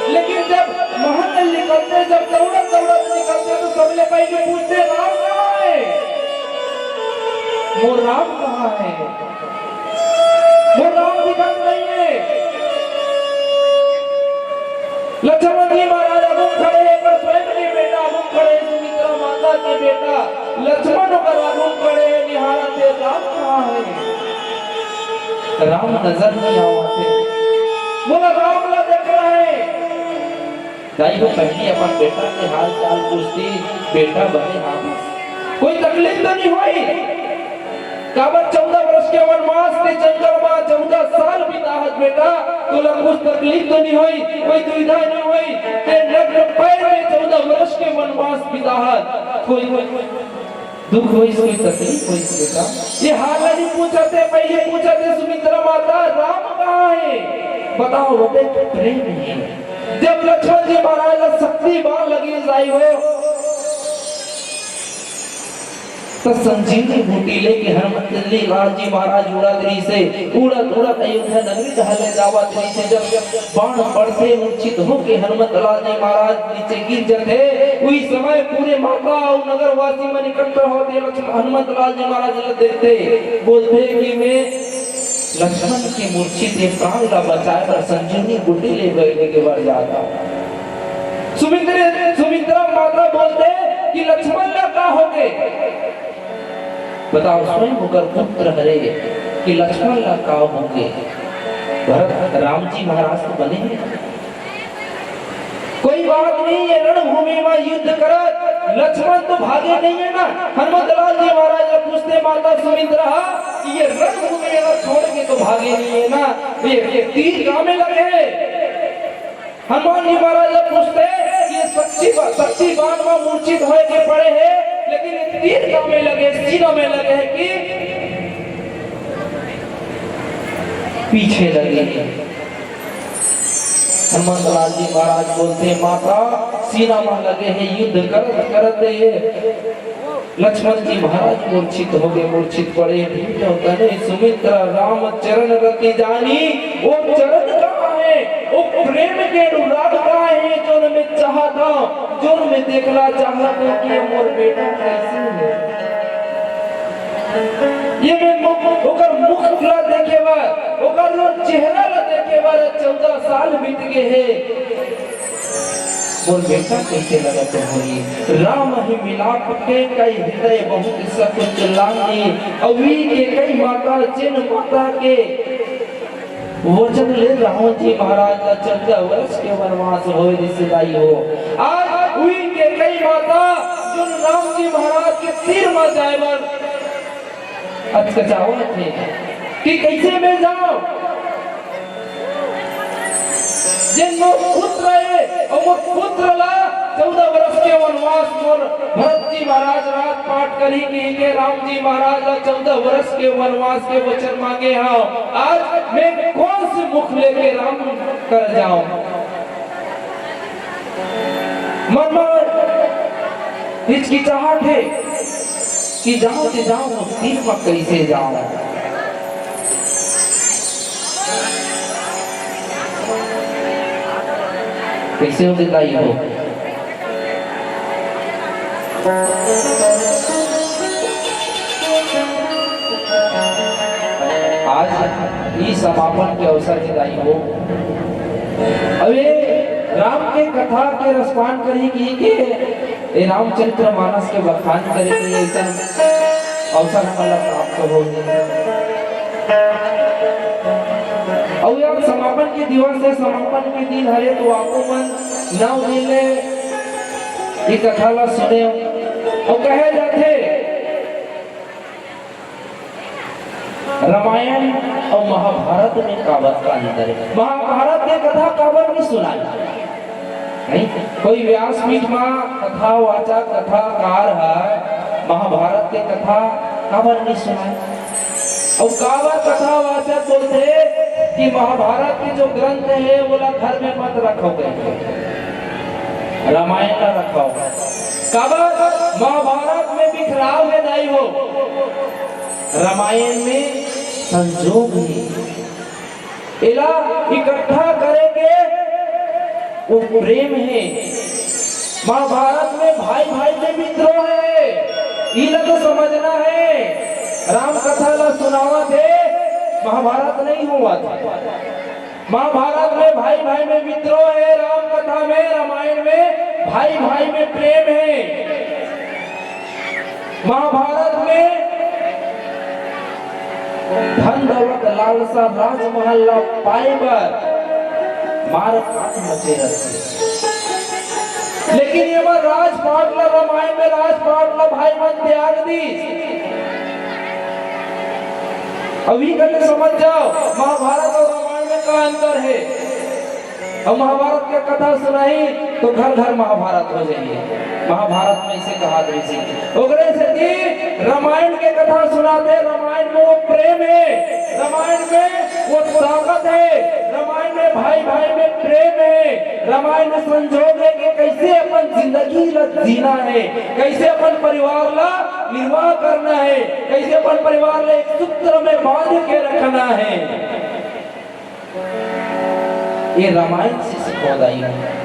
लेकिन जब महल ले निकलथे, जब दौड़त दौड़त निकलथे, तो सबले पहिले पूछथे, "राम कहाँ हे? मोर राम कहाँ हे?" मोर राम दिखत नइ हे। लक्ष्मण जी महाराज आगू खड़े हे, पर स्वयं के बेटा आगू खड़े हे, सुमित्रा माता के बेटा लक्ष्मण ओकर आगू खड़े हे, निहारत हे, "राम कहाँ हे? राम नजर नइ आवत हे, मोला राम ला देखना हे।" दाई हो, पहिली अपन बेटा के हाल चाल पूछती, "बेटा बने हावस? कोई तकलीफ तो नइ होई?" काबर चौदह वर्ष के वनवास के जंगल मा चौदह साल बिताहस बेटा, तोला कुछ तकलीफ तो नइ होई, कोई दुविधा नइ होई? ते नग्न पैर में चौदह वर्ष के वनवास बिताहस, कोई दुख होइस, कोई तकलीफ होइस बेटा? ये हाल ला नइ पूछत हे, पहिले पूछत हे सुमित्रा माता, "राम कहाँ हे?" बताओ, वो देख प्रेम हे। जब लक्ष्मण जी महाराज ला शक्ति बाण लगे जाई हो, त संजीवनी बूटी लेके हनुमंत लाल जी महाराज उड़त रहिस हे, उड़त उड़त अयोध्या नगरी डहर ले जावत रहिस हे। जब बाण पड़थे, मूर्छित होके हनुमंत लाल जी महाराज नीचे गिर जथे, उही समय पूरे माता अउ नगरवासी मन इकट्ठा होथे, लक्ष्मण हनुमंत लाल जी महाराज ला देखथे, बोलथे कि मैं लक्ष्मण के मूर्छित ये प्राण ला बचाए बर संजीवनी बूटी ले बर, लेके बर जात हंव। सुमित्रा, सुमित्रा माता बोलथे कि लक्ष्मण ला का होगे? बताओ, स्वयं ओकर पुत्र हरे कि लक्ष्मण ला का होगे? भरत, राम जी महाराज तो बने हे। कोई बात नहीं, ये रणभूमि में युद्ध करत लक्ष्मण तो भागे नहीं है ना। हनुमंत लाल जी महाराज ला पूछथे माता सुमित्रा कि ये रणभूमि ला छोड़ के तो भागे नहीं है ना, ये, ये तीर कामे लगे हे? हनुमान जी महाराज ला पूछथे कि ये शक्ति बा-, शक्ति बाण में मूर्छित होए के पड़े हे, लेकिन ये तीर कामे लगे, सीना में लगे हे कि पीछे लगे हे? हनुमंत लाल जी महाराज बोलथे, "माता, सीना मा लगे हे, युद्ध करत करत ये लक्ष्मण जी महाराज मूर्छित होगे, मूर्छित पड़े। भीम तनय सुमित्रा, राम चरण रति जानी।" वो चरण कहाँ हे? वो प्रेम के अनुराग कहाँ हे, जोन मैं चाहत हंव, जोन मैं देखना चाहत हंव कि ये मोर बेटा कइसे हे? ये मैं मुख, ओकर मुख ला देखे बर, ओकर चेहरा ला देखे बर चौदह साल बीत गे हे। मोर बेटा कइसे लगत होही? राम ही मिलाप के कई, हृदय बहुत सकुच लांगी। अउ उही कैकई माता, जेन माता के वचन ले रावण जी महाराज ला चौदह वर्ष के वनवास होय रिहिसे दाई हो। आज उही कैकई माता, जोन राम जी महाराज के तीर मा जाए बर अचकचावत हे कि कइसे मैं जांव। जेन मोर पुत्र हे, अउ मोर पुत्र ला चौदह वर्ष के वनवास, मोर भरत जी महाराज राजपाट करही कहिके राम जी महाराज ला चौदह वर्ष के वनवास के वचन मांगे हव। आज मैं कौन से मुख लेके राम कर जाऊं? मन म हिचकिचाहट हे कि जाऊं ते जाऊं, तीर म कइसे जाऊं? कइसे हो दाई हो? आज ई समापन के अवसर हे दाई हो। अब ये राम के कथा के रसपान करही कहिके, ये रामचरित्र मानस के बखान करे के अइसन अवसर हमन ला प्राप्त हो। अउ ये समापन के दिवस हे, समापन के दिन हरे, तो आपो मन नौ दिन ले ये कथा ला सुने। अउ कहे जाथे, रामायण अउ महाभारत में काबर का अंतर हे? महाभारत के कथा काबर नहीं सुनाय? नहीं, कोई व्यासपीठ में कथावाचक, कथाकार हे, महाभारत के कथा काबर नहीं सुनाय? अउ काबर कथावाचक बोलथे कि महाभारत के जो ग्रंथ हे, वोला घर में मत रखव कहिके, रामायण ला रखव। काबर? महाभारत में बिखराव हे दाई हो, रामायण में संजोग हे। एला इकट्ठा करे के वो प्रेम हे। महाभारत में भाई भाई में विद्रोह हे, इला तो समझना हे। राम कथा ला सुनावत हे, महाभारत नहीं होवत हे। महाभारत में भाई भाई में विद्रोह हे, राम कथा में, रामायण में भाई भाई में प्रेम हे। महाभारत में धन दौलत लालसा, राजमहल ला पाए बर मार काट मचे रहिथे। लेकिन ये मन राजपाट ला, रामायण में राजपाट ला भाई मन त्याग दिस। अभी कने समझ जाव, महाभारत अउ रामायण में का अंतर हे। अउ महाभारत के कथा सुनाही तो घर घर महाभारत हो जाही। महाभारत में इसे कहा दे इसे। ओकरे सेती रामायण के कथा सुनाथे, रामायण में वो प्रेम हे, रामायण में वो ताकत हे, रामायण में भाई भाई में प्रेम हे, रामायण में संजोग हे कि कइसे अपन जिंदगी ला जीना हे, कइसे अपन परिवार ला निर्वाह करना हे, कइसे अपन परिवार ला एक सूत्र में बांध के रखना हे। ये रामायण से सिखोदाई हे।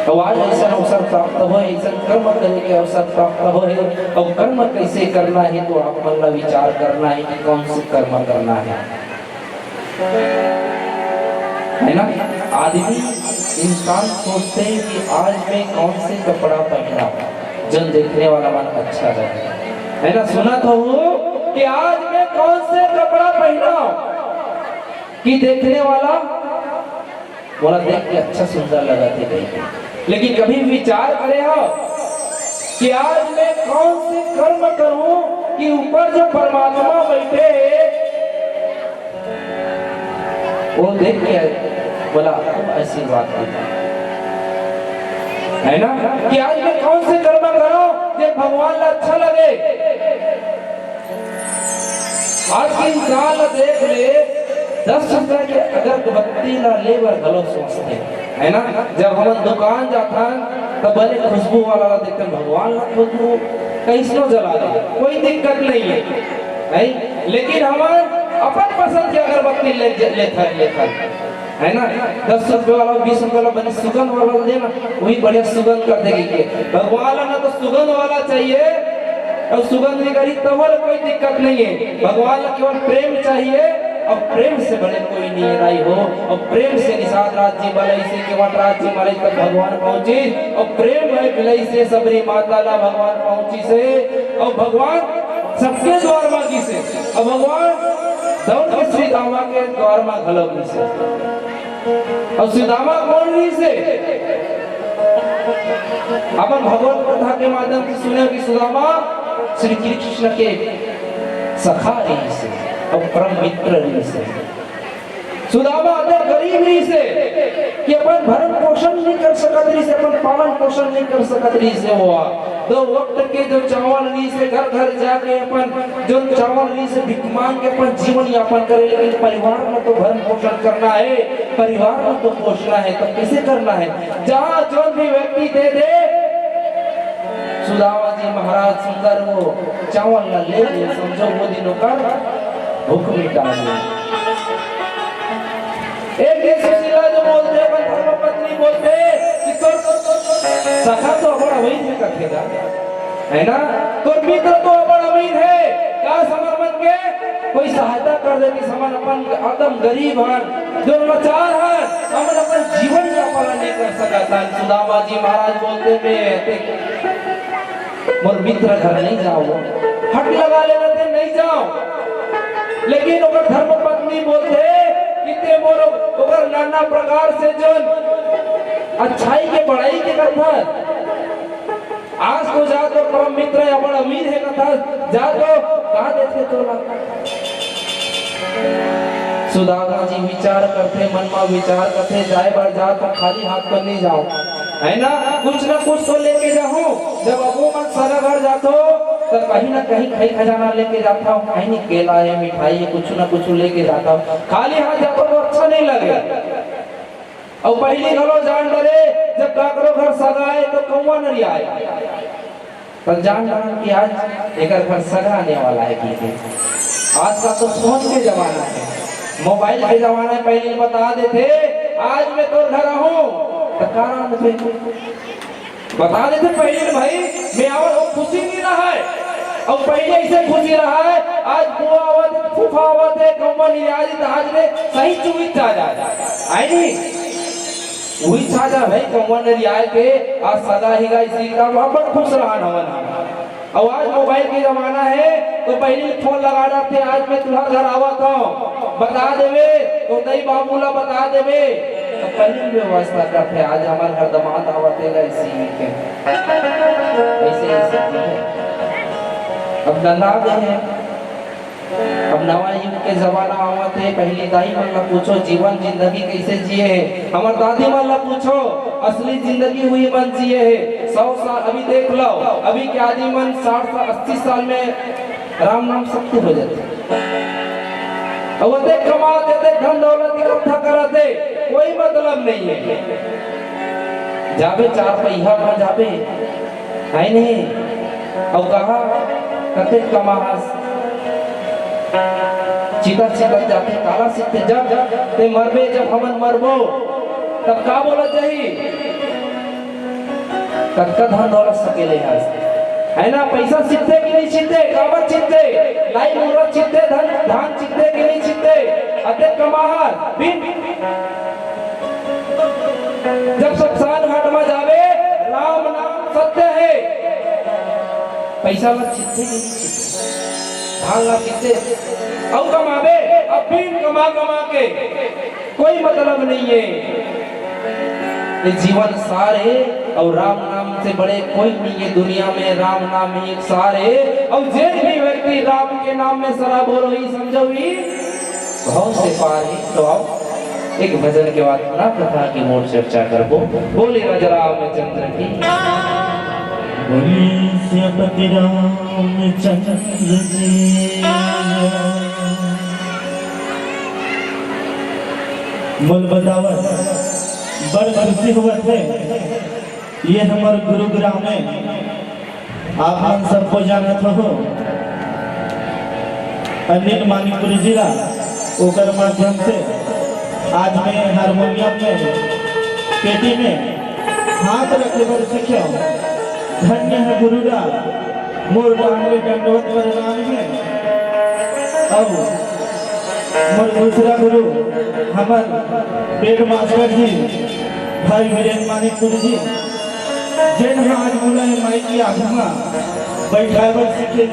अउ आज अइसन अवसर प्राप्त होय, अइसन कर्म करे के अवसर प्राप्त होय, अउ कर्म कइसे करना हे, तो आप मन ला विचार करना हे कि कौन से कर्म करना हे। है ना? आदमी, इंसान सोचते हैं कि आज मैं कौन से कपड़ा पहना, जन देखने वाला मन अच्छा लगे, है ना? सुनत हूँ कि आज मैं कौन से कपड़ा पहना कि देखने वाला मोला देख के अच्छा सुंदर लगत हे कहिके। लेकिन कभी विचार करे हो कि आज मैं कौन से कर्म करूं कि ऊपर जो परमात्मा बैठे हे, वो देख के बोला, "खूब आशीर्वाद देता।" है ना? कि आज मैं कौन से कर्म करूं जे भगवान ला अच्छा लगे। आज के इंसान ला देख ले, दस रुपया के अगरबत्ती ला ले बर घलो सोचथे, है ना? जब हमन दुकान जाथन, तब बने खुशबू वाला ला देखथन, भगवान ला खुशबू कइसनो जला दे, कोई दिक्कत नहीं है, नहीं? लेकिन हमन अपन पसंद के अगरबत्ती ले, लेथन, लेथन, है ना? दस रुपये वाला, बीस रुपये वाला, बने सुगंध वाला लेना, वही बढ़िया सुगंध कर देगी के। भगवान ला ना तो सुगंध वाला चाहिए, अउ सुगंध नहीं करी, तब वाला कोई दिक्कत नहीं है। भगवान ला केवल प्रेम चाहिए, अउ प्रेम से बड़े कोई नहीं है, दाई हो। अउ प्रेम से निषाद राज जी मलई से, केवट राज जी मलई तक भगवान पहुंचिस, अउ प्रेम में मिलई से सबरी माता ला भगवान पहुंचिस हे, अउ भगवान सबके द्वार मा गिस हे, अउ भगवान दौड़ के श्री दामा के द्वार मा घलो गिस हे। अउ सुदामा कोन रिहिस हे? अपन भगवत कथा के माध्यम से सुने कि सुदामा श्री कृष्ण के सखा रिहिस हे अउ परम मित्र रिहिस हे। सुदामा अतेक गरीब रहिस हे कि अपन भरण पोषण नइ कर सकत रहिस हे, अपन पालन पोषण नइ कर सकत रहिस हे। वो दो वक्त के जो चावल रहिस हे, घर घर जाके अपन जो चावल रहिस हे, भिख मांग के अपन जीवन यापन करे, लेकिन परिवार ला तो भरण पोषण करना हे, परिवार ला तो पोषना हे, तो कैसे करना हे? जहाँ जोन भी व्यक्ति दे दे, सुदामा जी महाराज सुंदर वो चावल ला ले ले, समझो वो दिन ओकर भूख मिटा ले। एक दिन सुशीला जो बोलथे, अपन धर्म पत्नी बोलथे कि तोर सखा तो अब्बड़ अमीर हे कथे गा, है ना? तोर मित्र तो अब्बड़ अमीर हे, का हमर मन के कोई सहायता कर दे कि हमन अपन एकदम गरीब हन, जो लाचार हन, हमन अपन जीवन यापन नइ कर सकत हन। सुदामा जी महाराज बोलथे, मैं एते मोर मित्र घर नइ जावंव, हट लगा लेना ते नइ जावंव। लेकिन ओकर धर्म पत्नी बोलथे कि ते मोर ओकर नाना प्रकार से जोन अच्छाई के बड़ाई के करथस, आज तो जा तो परम मित्र हे, अब्बड़ अमीर हे कथस, जा तो का देथे तोला। सुदामा जी विचार करथे, मन मा विचार करथे, जाए बर जा तो खाली हाथ तो नइ जावंव, है ना? कुछ ना कुछ तो लेके जाहूं। जब अब्बू मन सगा घर जाथंव, तो कहीं ना कहीं खई खजाना लेके जाथंव, कहीं केला हे, मिठाई हे, कुछ ना कुछ लेके जाथंव। खाली हाथ जाथंव तो अच्छा नइ लगे। अउ पहिली घलो जान डरे, जब काकरो घर सगा आए तो कौवा नरियाए। त जान डारन कि आज एकर घर सगा आने वाला हे कहिके। आजकल तो फोन के जमाना हे, मोबाइल के जमाना हे, पहिली बता देथे, "आज मैं तोर घर आहूं," त का रांधबे? बता देथे पहिली, "भाई, मैं आवत हूं," खुशी नइ रहय। अउ पहिली अइसे खुशी रहय, आज बुआ आवत हे, फूफा आवत हे, कौवा नरियाही, त आज ले सही चुवित जा जाय। आय नहीं? उही छा जा भाई, कौवा नरियाय के आज सगा हे गा, इसी काम अब्बड़ खुश रहन हमन। अउ आज मोबाइल के जमाना हे, तो पहिली फोन लगा डारथे, "आज मैं तुंहर घर आवत हंव, बता देबे, तो दई बाबू ला बता देबे।" तो पहिली व्यवस्था करथे, "आज हमर घर दमाद आवत हे गा, इसी के।" अइसे, अइसे हे। अब नंदा गे हे। अब नवा युग के जमाना आवत हे, पहिली दाई मन ला पूछो, जीवन जिंदगी कइसे जिए हे? हमर दादी मन ला पूछो, असली जिंदगी उही मन जिए हे। सौ साल, अभी देख लव, अभी के आदमी मन साठ साल, अस्सी साल में राम नाम सत्य हो जाथे। अउ अतेक कमाथे, अतेक धन दौलत इकट्ठा करथे, कोई मतलब नइ हे। जाबे चार पहिया म जाबे, हे नहीं? अउ कहा कतेक कमाहस? चिता चिता जाथे, काला सीखथे, जब ते मरबे, जब हमन मरबो, तब का बोला जाही? कतका धन दौलत सकेले हस, हे ना? पैसा छितथे कि नइ छितथे? काबर छितथे? लाई मुर्रा छितथे, धन धान छितथे कि नइ छितथे? अतेक कमाहस, बिन जब शमशान घाट म जाबे, राम नाम सत्य हे। पैसा ला छितथे कि नइ छितथे? धान ला छितथे, अउ कमाबे, अब बिन कमा कमा के कोई मतलब नइ हे। ये जीवन सार हे, अउ राम नाम से बड़े कोई नइ हे दुनिया में। राम नाम ही एक सार हे, अउ जेन भी व्यक्ति राम के नाम में सराबोर होही, समझो ही भव से पार हे। तो आओ, एक भजन के बाद पुनः कथा के मोर चर्चा करबो। बोले राजा रामचंद्र की। बोले सियापति रामचंद्र की। मोल बतावत बड़ खुशी होवत हे। ये हमर गुरुग्राम में आप मन सबको जानत हो, अनिल मानिकपुरी जी ला, ओकर माध्यम से आज मैं हारमोनियम में, पेटी में हाथ रखे बर सीखे। धन्य हे गुरु ला, मोर डांग में दंडवत प्रणाम हे। अब मोर दूसरा गुरु हमर पेड मास्टर जी, भाई वीरेंद्र मानिकपुरी जी, जेन ह आज मोला ए माइक के आघू म बइठाए बर सीखे,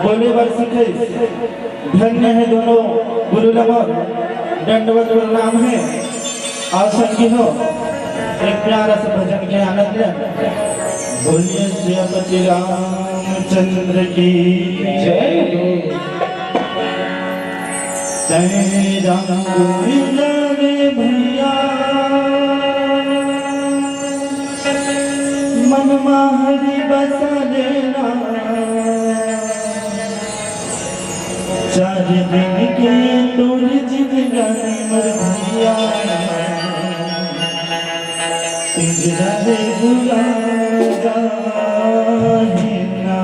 बोले बर सीखे। धन्य हे दोनों गुरु ल मोर दंडवत प्रणाम हे। अउ संगी हो, एक प्यारा सा भजन के आनंद ले। बोलिए सियापति रामचंद्र की जय। तैं राम रे भैया, मन मा हरि बसा लेना। चार दिन के तोर जिंदगानी मोर भैया, पिंजरा ले बुला जाही ना।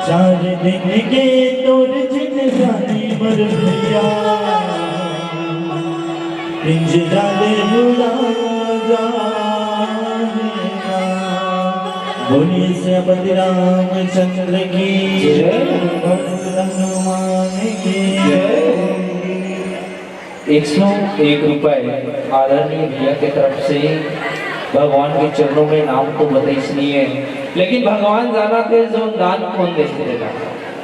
चार दिन के तोर जिंदगानी बर भैया, पिंजरा ले उड़ा जा। बोलिए सियापति रामचंद्र की जय। हनुमान की जय। एक सौ एक रुपए आदरणीय भैया के तरफ से भगवान के चरणों में। नाम तो बताइस नहीं है, लेकिन भगवान जानथे जो दान कोन देथे तेला।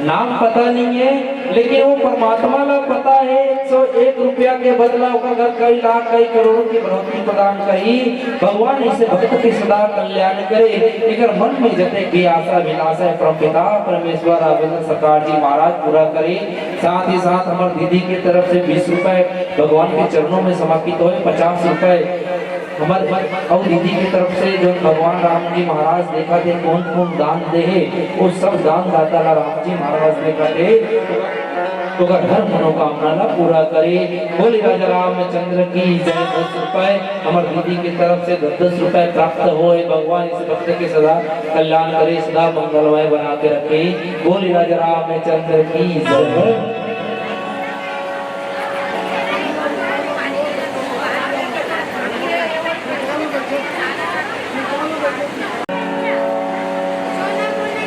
नाम पता नहीं है, लेकिन वो परमात्मा ला पता है। एक सौ एक रुपया के बदला ओकर घर कई लाख, कई करोड़ों की बढ़ोतरी प्रदान कही। भगवान इसे भक्त के सदा कल्याण करे। एकर मन में जते भी आशा अभिलाषा है, परम पिता परमेश्वर राघवेंद्र सरकार जी महाराज पूरा करे। साथ ही साथ हमर दीदी के तरफ से बीस रुपए भगवान के चरणों में समर्पित होए, पचास रुपए हमर अउ दीदी के तरफ से जो भगवान राम जी महाराज देखथे कोन कोन दान दे हे, वो सब दान दाता ला राम जी महाराज देखथे, तो ओकर हर मनोकामना ला पूरा करे। बोले राजा रामचंद्र की जय। दस रुपए हमर दीदी के तरफ से दस दस रुपए प्राप्त होए। भगवान इस भक्त के सदा कल्याण करे, सदा मंगलमय बना के रखे। बोले राजा रामचंद्र की जय।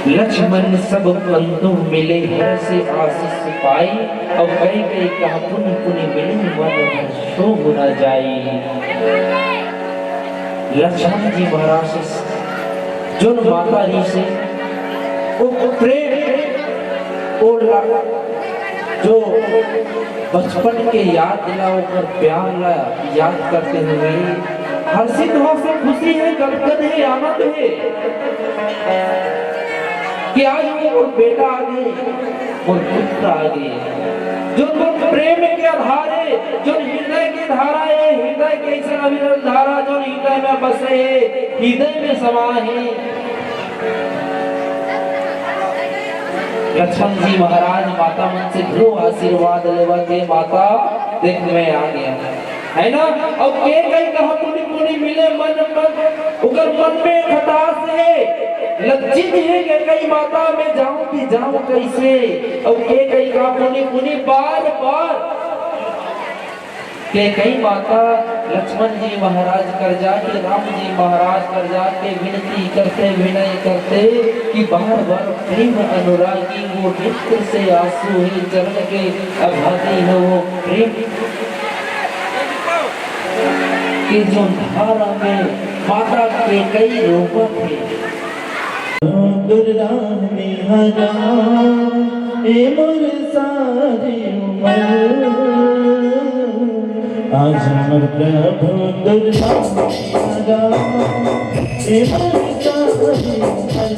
लक्ष्मण सब बंधु मिले, हर से आशीष पाई, अउ कई कई कहा पुनि पुनि मिली, मन हर शोभ न जाई। लक्ष्मण जी महाराज से जोन माता जी से वो प्रेम, वो ला-, जो बचपन के याद दिला, ओकर प्यार ला याद करते हुए हर्षित हो से खुशी है, गदगद है, आनंद है कि आज वो मोर बेटा आ गए, मोर पुत्र आ गए, जो मोर प्रेम के आधार है, जो हृदय के धारा है, हृदय के ऐसा अविरल धारा जो हृदय में बसे है, हृदय में समा है। लक्ष्मण जी महाराज माता मन से घलो आशीर्वाद लेवत हे, माता देख मैं आ गया, है ना? अब के कई कहा पुनि पुनि मिले मन मन, ओकर मन में खटास हे, लज्जित हे के कई माता मैं जाऊं कि जाऊं कैसे? अब के कई कहा पुनि पुनि बार बार के कई माता लक्ष्मण जी महाराज कर जाके, राम जी महाराज कर जाके विनती करते, विनय करते कि बार बार प्रेम अनुरागी वो नेत्र से आंसू ही चरण के अभागी है वो प्रेम के जो धारा में माता के कई रोवत हे। दुर्गा निहरा ए मोर सारी उमर, आज मोर प्रभु दुर्गा निहरा ए मोर सारी उमर।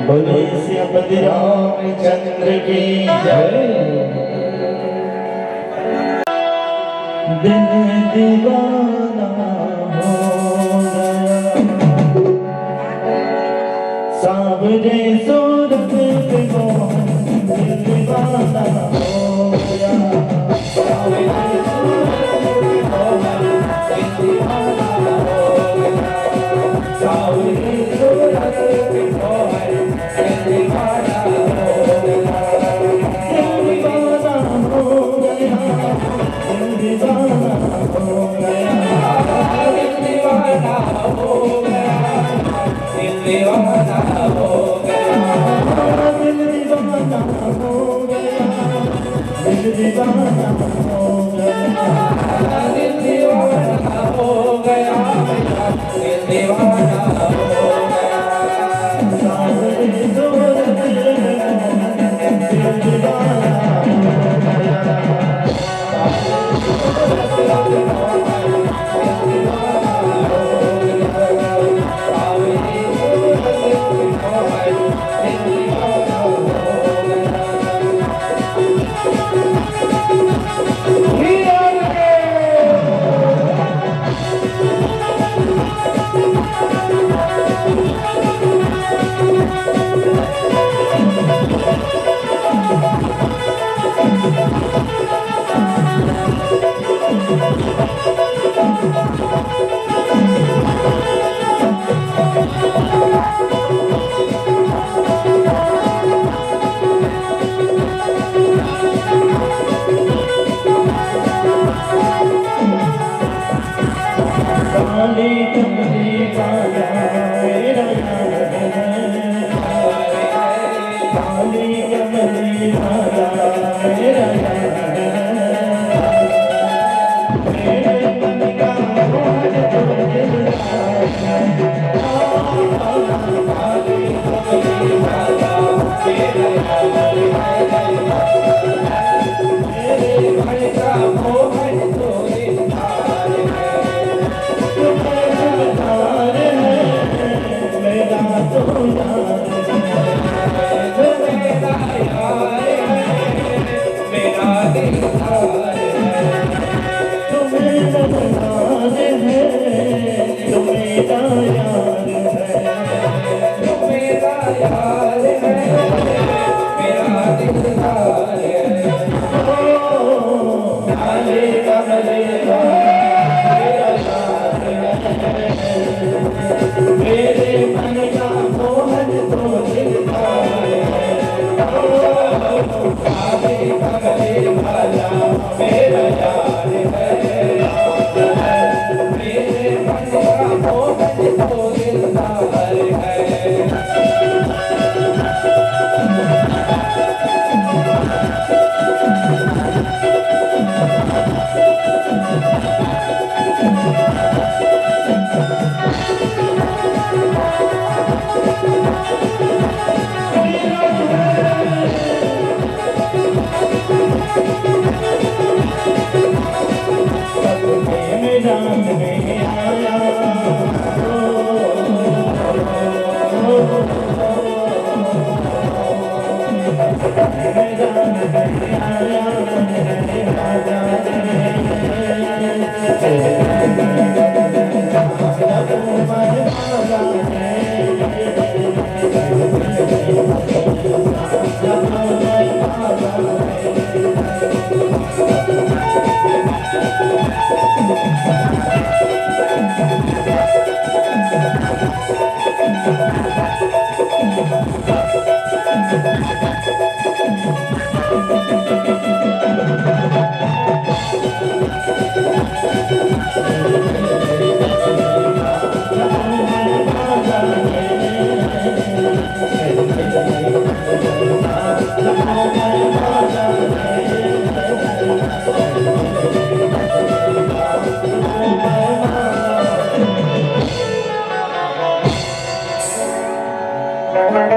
बोलिए सियापति रामचंद्र की जय। दिल दीवाना हो गया। सावरे सूरत पे मोहन दिल दीवाना हो गया।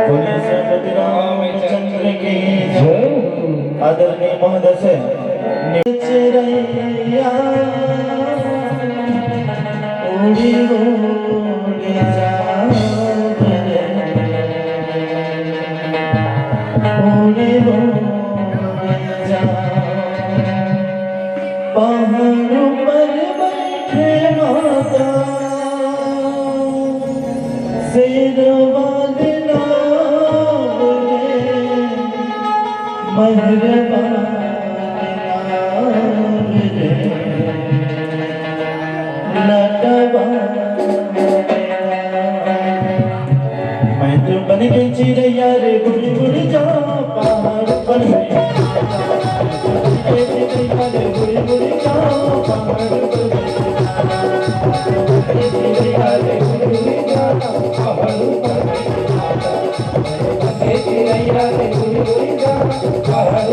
बोलिए श्रीपति रामचंद्र की जय। आदरणीय महोदय से चिरैया उड़ी उड़ी जावे रे, उड़ी उड़ी जावे। पहाड़ पर बैठे माता शेरवा दे नाम रे, मेहरबान नाम रे, नटवा। मैं तो बन गई चिड़ैया रे, उड़ उड़ जा पहाड़ पर। चिड़ैया रे, उड़ उड़ जा पहाड़ पर। चिड़ैया रे, उड़ उड़ जा पहाड़ पर। चिड़ैया रे, उड़ उड़ जा पहाड़ पर।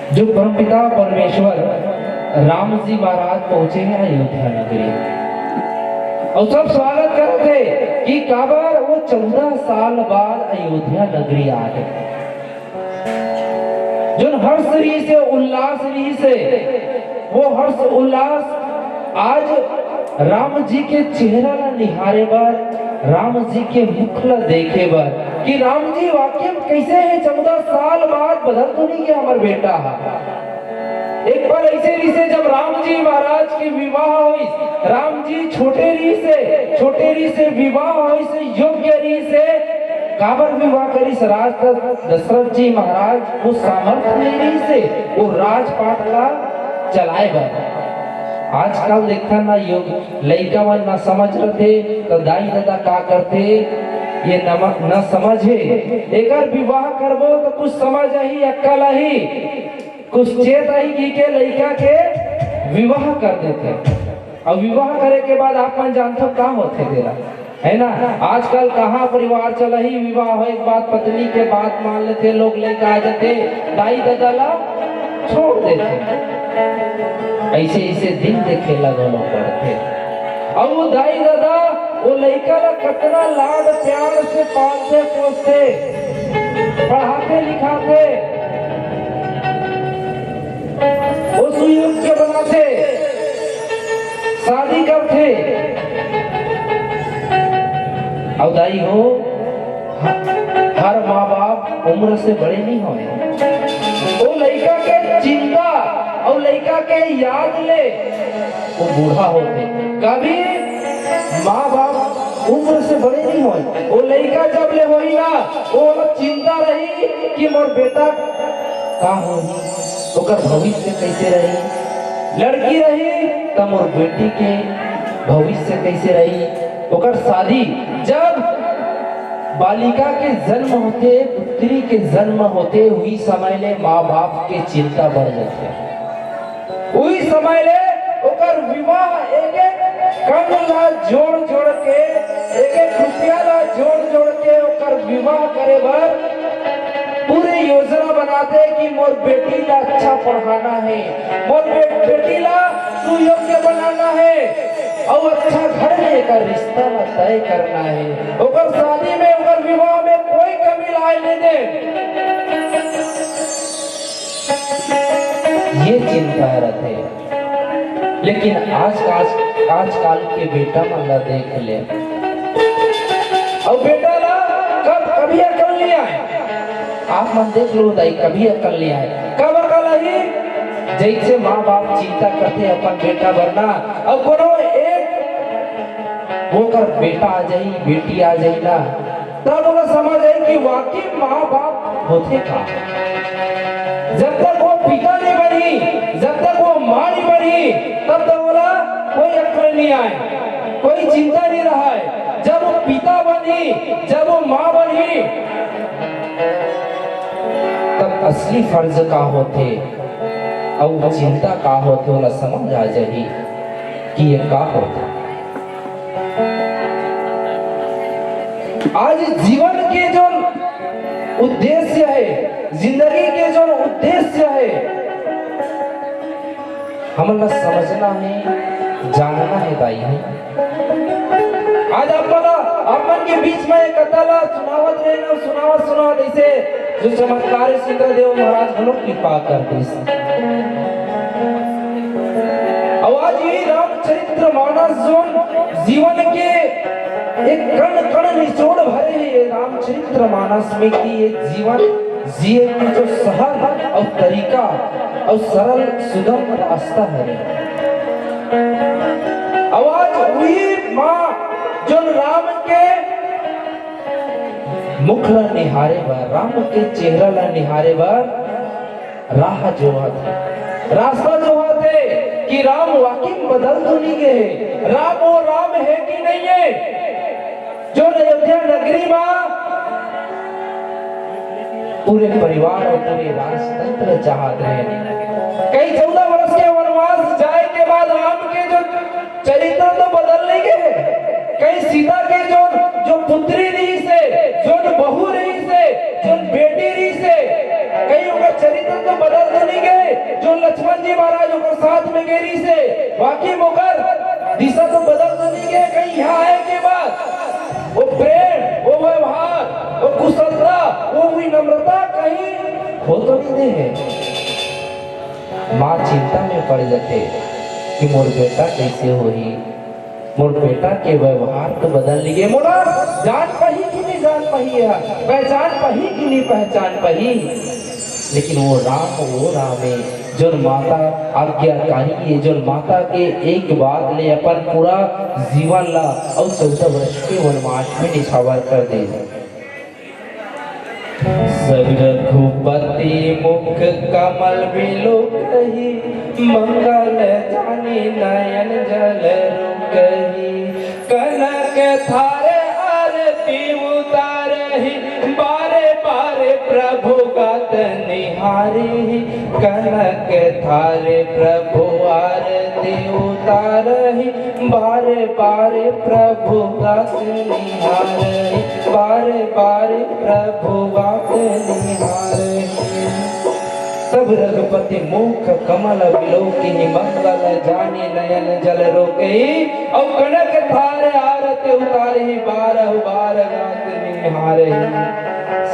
जो परमपिता परमेश्वर राम जी महाराज पहुंचे हैं अयोध्या नगरी, अउ सब स्वागत करत हे कि काबर वो चौदह साल बाद अयोध्या नगरी आ गए। जो हर्ष रहिसे, उल्लास रहिसे, वो हर्ष उल्लास आज राम जी के चेहरा ला निहारे बर, राम जी के मुख ला देखे बर कि राम जी वाकई में कैसे हे, चौदह साल बाद बदल तो नहीं गया हमर बेटा हा। एक बार ऐसे रहिसे जब राम जी महाराज के विवाह होइस, राम जी छोटे रहिसे, छोटे रहिसे विवाह होइस, योग्य रहिसे, काबर विवाह करिस राज दशरथ जी महाराज, वो सामर्थ्य नहीं रहिसे वो राजपाट ला चलाए बर। आजकल देखा ना, योग लइका मन ना समझ रथे तो दाई ददा का करथे, ये नम-, न समझ हे। एकर विवाह करबो तो कुछ समझ आही, अक्कल आही, कुछ चेत आही कि के लइका के विवाह कर देथे। अउ विवाह करे के बाद आप मन जानथो का होथे तेला, है ना? आजकल कहाँ परिवार चलही, विवाह होए के बाद पत्नी के बात मान लेथे, लोग लइका आ जाथे, दाई ददा ला छोड़ देथे। ऐसे ऐसे दिन देखे ला घलो पड़थे। अउ वो दाई ददा वो लइका ला कतना लाड प्यार से पालथे पोसथे, पढ़ाथे लिखाथे, वो सुयोग्य बनाथे, शादी करथे। अउ दाई हो, ह-, हर माँ बाप उम्र से बड़े नहीं होए। वो लइका के चिंता अउ लइका के याद ले वो बूढ़ा होथे। कभी माँ बाप उम्र से बड़े नहीं होए। वो लइका जब ले होही ना, वो चिंता रही कि मोर बेटा का होही, ओकर भविष्य कैसे रही, लड़की रही त मोर बेटी के भविष्य कैसे रही, ओकर शादी। जब बालिका के जन्म होथे, पुत्री के जन्म होथे, उही समय ले माँ बाप के चिंता बढ़ जाथे। उही समय ले ओकर विवाह एक एक कण ला जोड़ जोड़ के, एक एक रुपया ला जोड़ जोड़ के ओकर विवाह करे बर पूरी योजना बनाथे कि मोर बेटी ला अच्छा पढ़ाना हे, मोर बे-, बेटी ला सुयोग्य बनाना हे, अउ अच्छा घर में एकर रिश्ता ला तय करना हे। ओकर शादी में, ओकर विवाह में कोई कमी लाए नहीं दे। ये चिंता रथे। लेकिन आज, आज, आजकल के बेटा मन ला देख ले, अउ बेटा ला कब, कभी अकल नहीं आए। आप मन देख लो दाई, कभी अकल नहीं आए। कब अकल आही? जैसे माँ बाप चिंता करथे अपन बेटा बर ना, अउ कोनो एक ओकर बेटा आ जाही, बेटी आ जाही ना, तब ओला समझ आही कि वाकई माँ बाप होथे का। जब तक वो पिता नहीं बनही, जब तक वो माँ नहीं बनही, तब तक ओला कोई अकल नहीं आए, कोई चिंता नहीं रहय। जब वो पिता बनही, जब वो माँ बनही, तब असली फर्ज का होथे अउ चिंता का होथे, ओला समझ आ जाही कि ये का होथे। आज जीवन के जो उद्देश्य हे, जिंदगी के जो उद्देश्य हे, हमन ला समझना हे, जानना हे दाई हे। आज आप मन, आप मन के बीच में एक कथा ला सुनावत रहे ना, सुनावत, सुनावत ऐसे जो चमत्कार इंद्रदेव महाराज घलो कृपा कर दिस। अउ आज ये रामचरित्र मानस जोन जीवन के एक कण कण निचोड़ भरे हे, ये रामचरित्र मानस में कि ये जीवन जिए के जो सहज अउ तरीका अउ सरल सुगम रास्ता हरे। अउ आज उही माँ जोन राम के मुख ला निहारे बर, राम के चेहरा ला निहारे बर राह जोहत हे, रास्ता जोहत हे कि राम वाकई में बदल तो नहीं गए हे, राम वो राम हे कि नहीं हे, जो अयोध्या नगरी मा पूरे परिवार अउ पूरे राजतंत्र चाहत रहे। कई चौदह वर्ष के वनवास जाए के बाद राम के जो चरित्र तो बदल नहीं गए हे। कई सीता के जो, जो पुत्री रहिसे, जो बहू रहिसे, जो बेटी रहिसे, कई ओकर चरित्र तो बदल तो नहीं गए, जो लक्ष्मण जी महाराज ओकर साथ में गे रहिसे, वाकई में ओकर दिशा तो बदल तो नहीं गए, कहीं यहाँ आए के बाद वो प्रेम, वो व्यवहार, वो कुशलता, वो विनम्रता कहीं हो तो नहीं दे है। माँ चिंता में पड़ जाथे कि मोर बेटा कैसे होही, मोर बेटा के व्यवहार तो बदल गे, मोला जान पाही कि नहीं जान पाही, पहचान पाही कि नहीं पहचान पाही। लेकिन वो राम, वो राम है, जोन माता आज्ञाकारी है, जोन माता के एक बात ले अपन पूरा जीवन ला अउ चौदह वर्ष के वनवास में निछावर कर दे। सब रघुपति मुख कमल बिलोकही, मंगल जानी नयन जल रोकही। कनक थारे आरती उतारही, बारे बारे प्रभु गात निहारही। कनक थारे प्रभु आरती उतारही, बारे बारे प्रभु गात निहारही, बारे बारे प्रभु गात निहारही। सब रघुपति मुख कमल बिलोकही, मंगल जानी नयन जल रोकही। अउ कनक थारे आरती उतारही, बारह बार गात निहारही।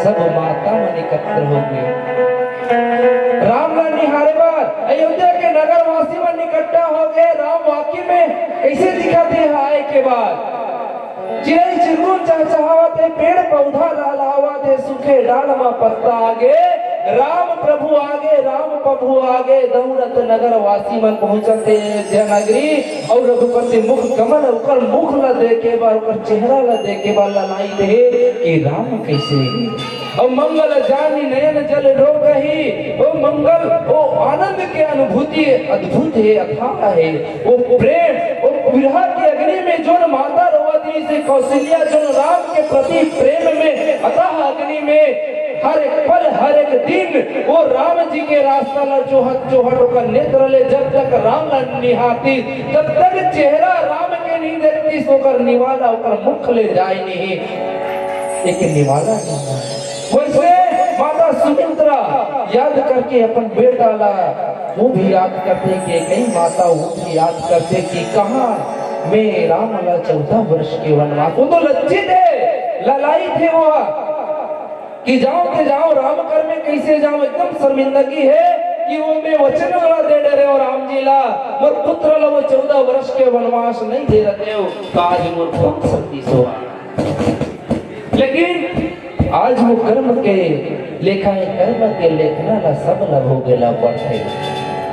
सब माता मन एकत्र हो गए, राम ला निहारे बर अयोध्या के नगर वासी मन इकट्ठा हो गए। राम वाकई में कैसे दिखत हे आए के बाद? चिरई चिरगुन चहचहावत हे, पेड़ पौधा लहलहावत हे, सूखे डाल म पत्ता आगे, राम प्रभु आगे, राम प्रभु आगे। दौड़त नगर वासी मन पहुंचत हे अयोध्या नगरी, अउ रघुपति मुख कमल ओकर मुख ला देखे बर, ओकर चेहरा ला देखे बर ललाइत हे कि राम कैसे हे। अउ मंगल जानी नयन जल रोकही, वो मंगल, वो आनंद के अनुभूति अद्भुत हे, अथाह हे। वो प्रेम, वो विरह के अग्नि में जोन माता रोवत रहिसे कौशल्या, जोन राम के प्रति प्रेम में अथाह अग्नि में हर एक पल, हर एक दिन वो राम जी के रास्ता ला जोहत जोहत ओकर नेत्र ले जब तक राम ला निहारती, जब तक चेहरा राम के नहीं देखती, ओकर निवाला ओकर मुख ले जाए नहीं। एक निवाला नहीं। वैसे माता सुमित्रा याद करके अपन बेटा ला, वो भी याद करते कि कई माता वो भी याद करते कि कहाँ मैं राम ला चौदह वर्ष के वनवास, वो तो लज्जित हे, ललाइत हे वो कि जाओ के जाओ, राम कर में कैसे जाओ, एकदम शर्मिंदगी हे कि वो मैं वचन वाला दे डरे हो राम जी ला, मोर पुत्र ला वो चौदह वर्ष के वनवास नहीं दे रहे हो, तो आज मोर कौन शक्ति सोआ। लेकिन आज वो कर्म के लेखा हे, कर्म के लेखना ला सब ला भोगेला पड़थे।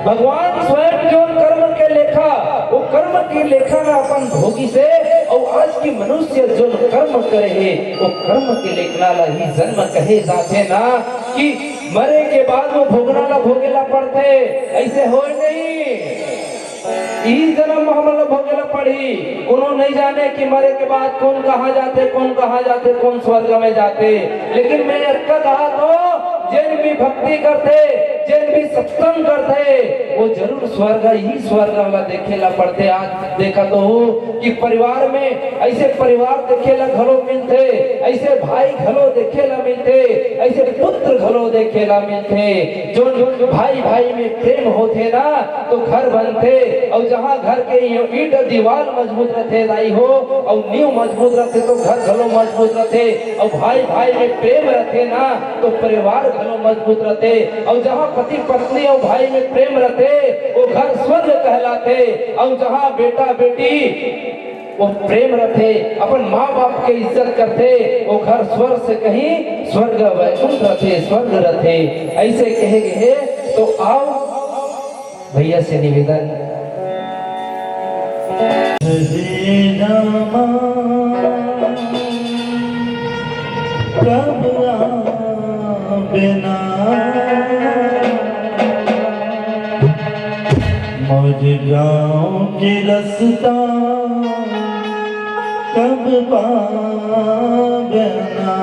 भगवान स्वयं जोन कर्म के लेखा, वो कर्म के लेखा ला अपन भोगिसे, अउ आज के मनुष्य जोन कर्म करे हे, वो कर्म के लेखना ला ही जन्म कहे जाथे ना, कि मरे के बाद वो भोगना ला भोगेला पड़थे, ऐसे होय नहीं। ई जन्म म हमन ला भोगे ला पड़ही। कोनो नहीं जाने कि मरे के बाद कौन कहाँ जाथे, कौन कहाँ जाथे, कौन स्वर्ग में जाथे। लेकिन मैं अतका कहा तो, जेन भी भक्ति करथे, जेन भी सत्संग करथे, वो जरूर स्वर्ग ही स्वर्ग ला देखे ला पड़थे। आज देखा तो हूँ कि परिवार में ऐसे परिवार देखे ला घलो मिलथे, ऐसे भाई घलो देखे ला मिलथे, ऐसे पुत्र घलो देखे ला मिलथे। जोन भाई भाई में प्रेम होथे ना, तो घर बनथे, अउ जहाँ घर के ईंट दीवाल मजबूत रथे दाई हो, अउ नींव मजबूत रथे तो घर घलो मजबूत रथे, अउ भाई भाई में प्रेम रथे ना, तो परिवार घलो मजबूत रथे, अउ जहाँ पति पत्नी अउ भाई में प्रेम रथे, वो घर स्वर्ग कहलाथे, अउ जहाँ बेटा बेटी वो प्रेम रथे, अपन माँ बाप के इज्जत करथे, वो घर स्वर्ग से कहीं स्वर्ग वैकुंठ रथे, स्वर्ग रथे, ऐसे कहे गए। तो आओ भैया से निवेदन। हरे रामा, कब आबे ना मोर गाँव के रस्ता, कब पाबे ना।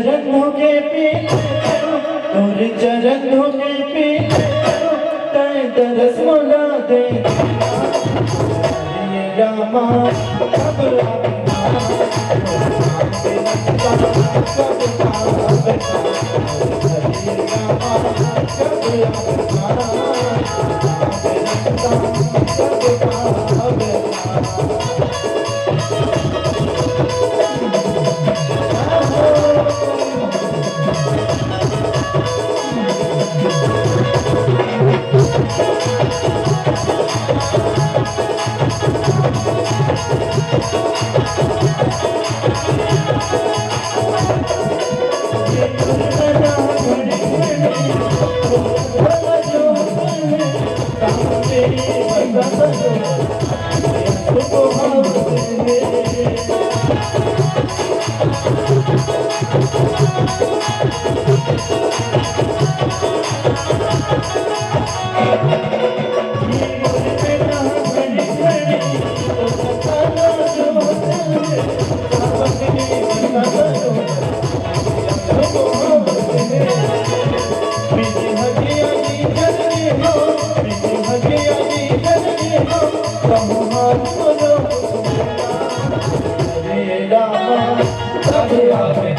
चरण धोके पीछे, तोर चरण धोके पीछे, तैं दरस मोला दे। रामा, कब आवे?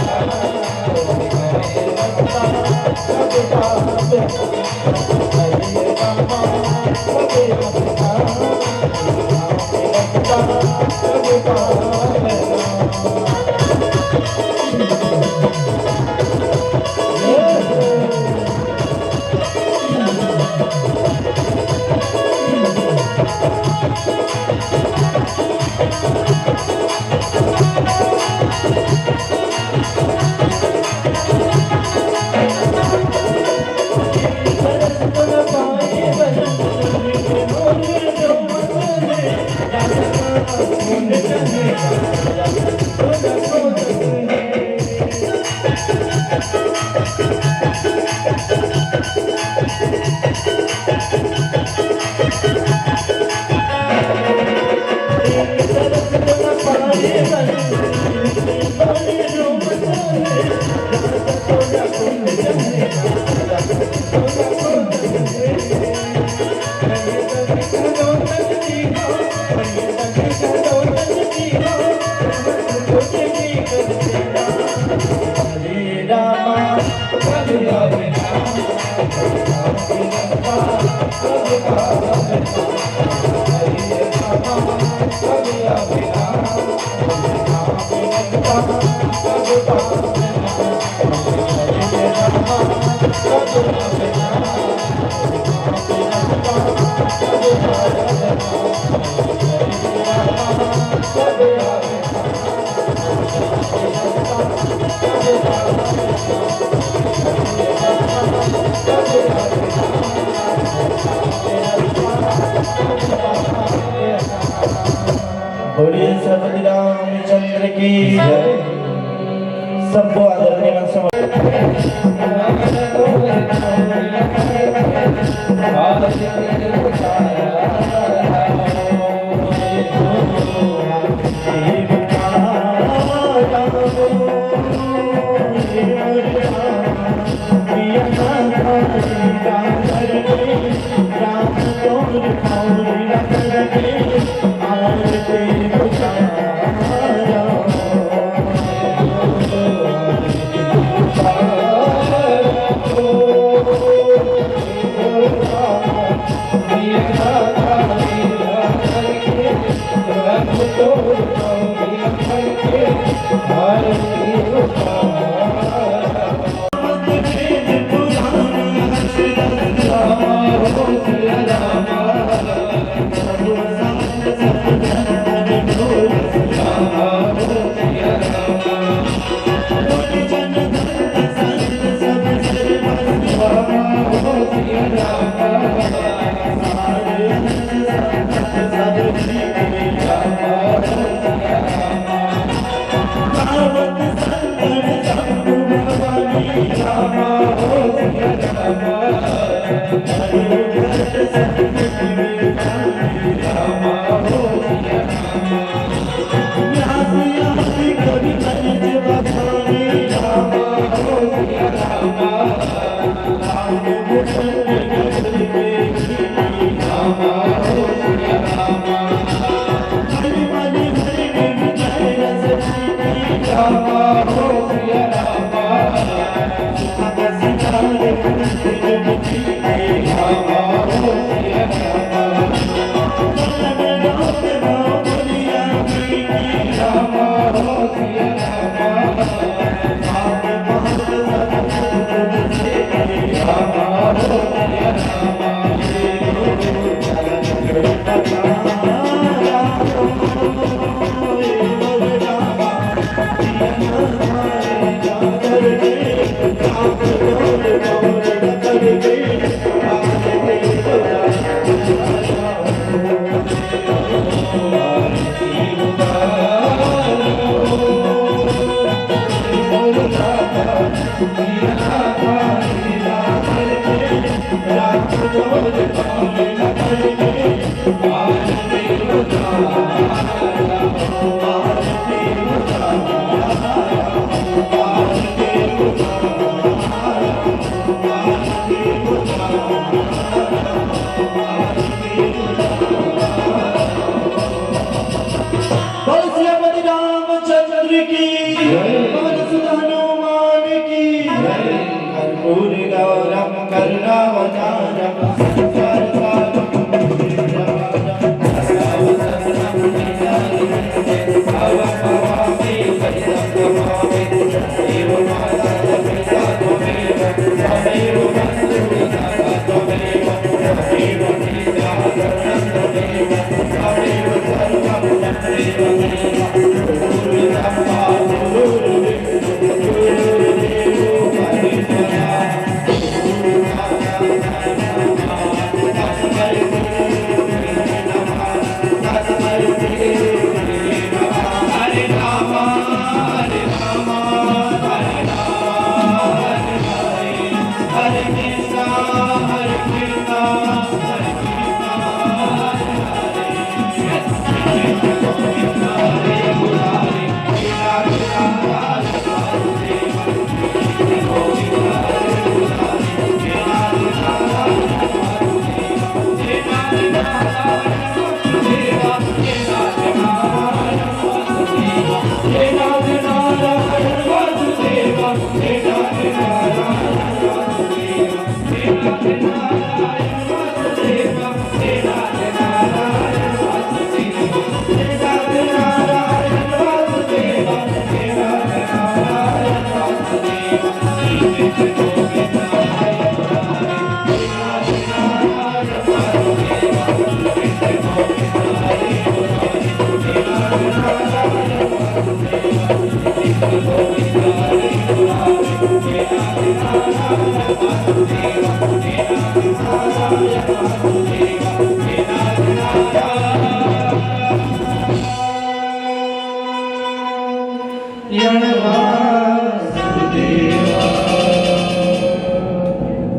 बोलिए सतगुरु रामचंद्र की जय। सबको आदरणीय मन से बोल सियापति रामचंद्र की, पवन सुत हनुमान की, कर्पूर गौरम करुणावतारम, संसार सारम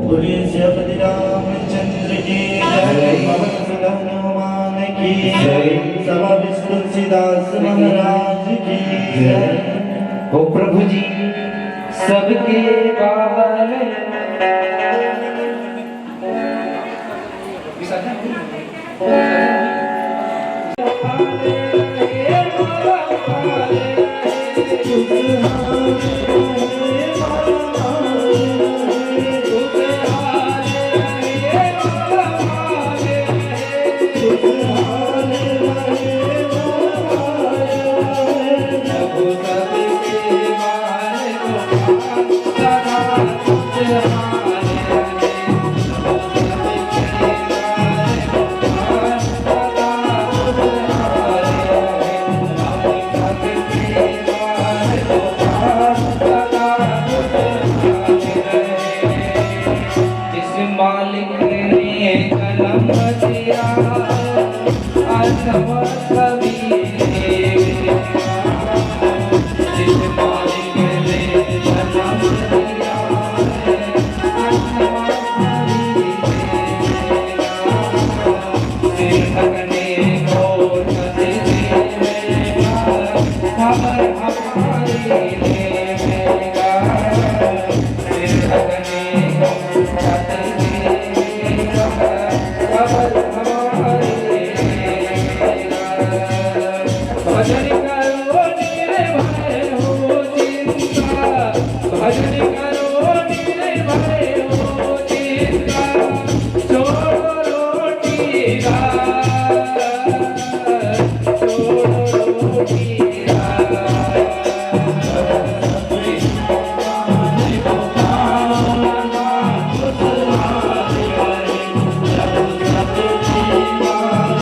बोलिए सियापति रामचंद्र की जय, पवन सुत हनुमान की जय, सभा विष्णु तुलसीदास महाराज की जय। हो प्रभु जी, सबके पाल। जिस मालिक ने जन्म दिया, आसमां सभी ने, जिस मालिक ने जन्म दिया, आसमां सभी ने, सिर ढकने को छत देवेगा, खबर हमारी देवेगा, सिर ढकने को छत देवेगा, खबर हमारी देवेगा। भजन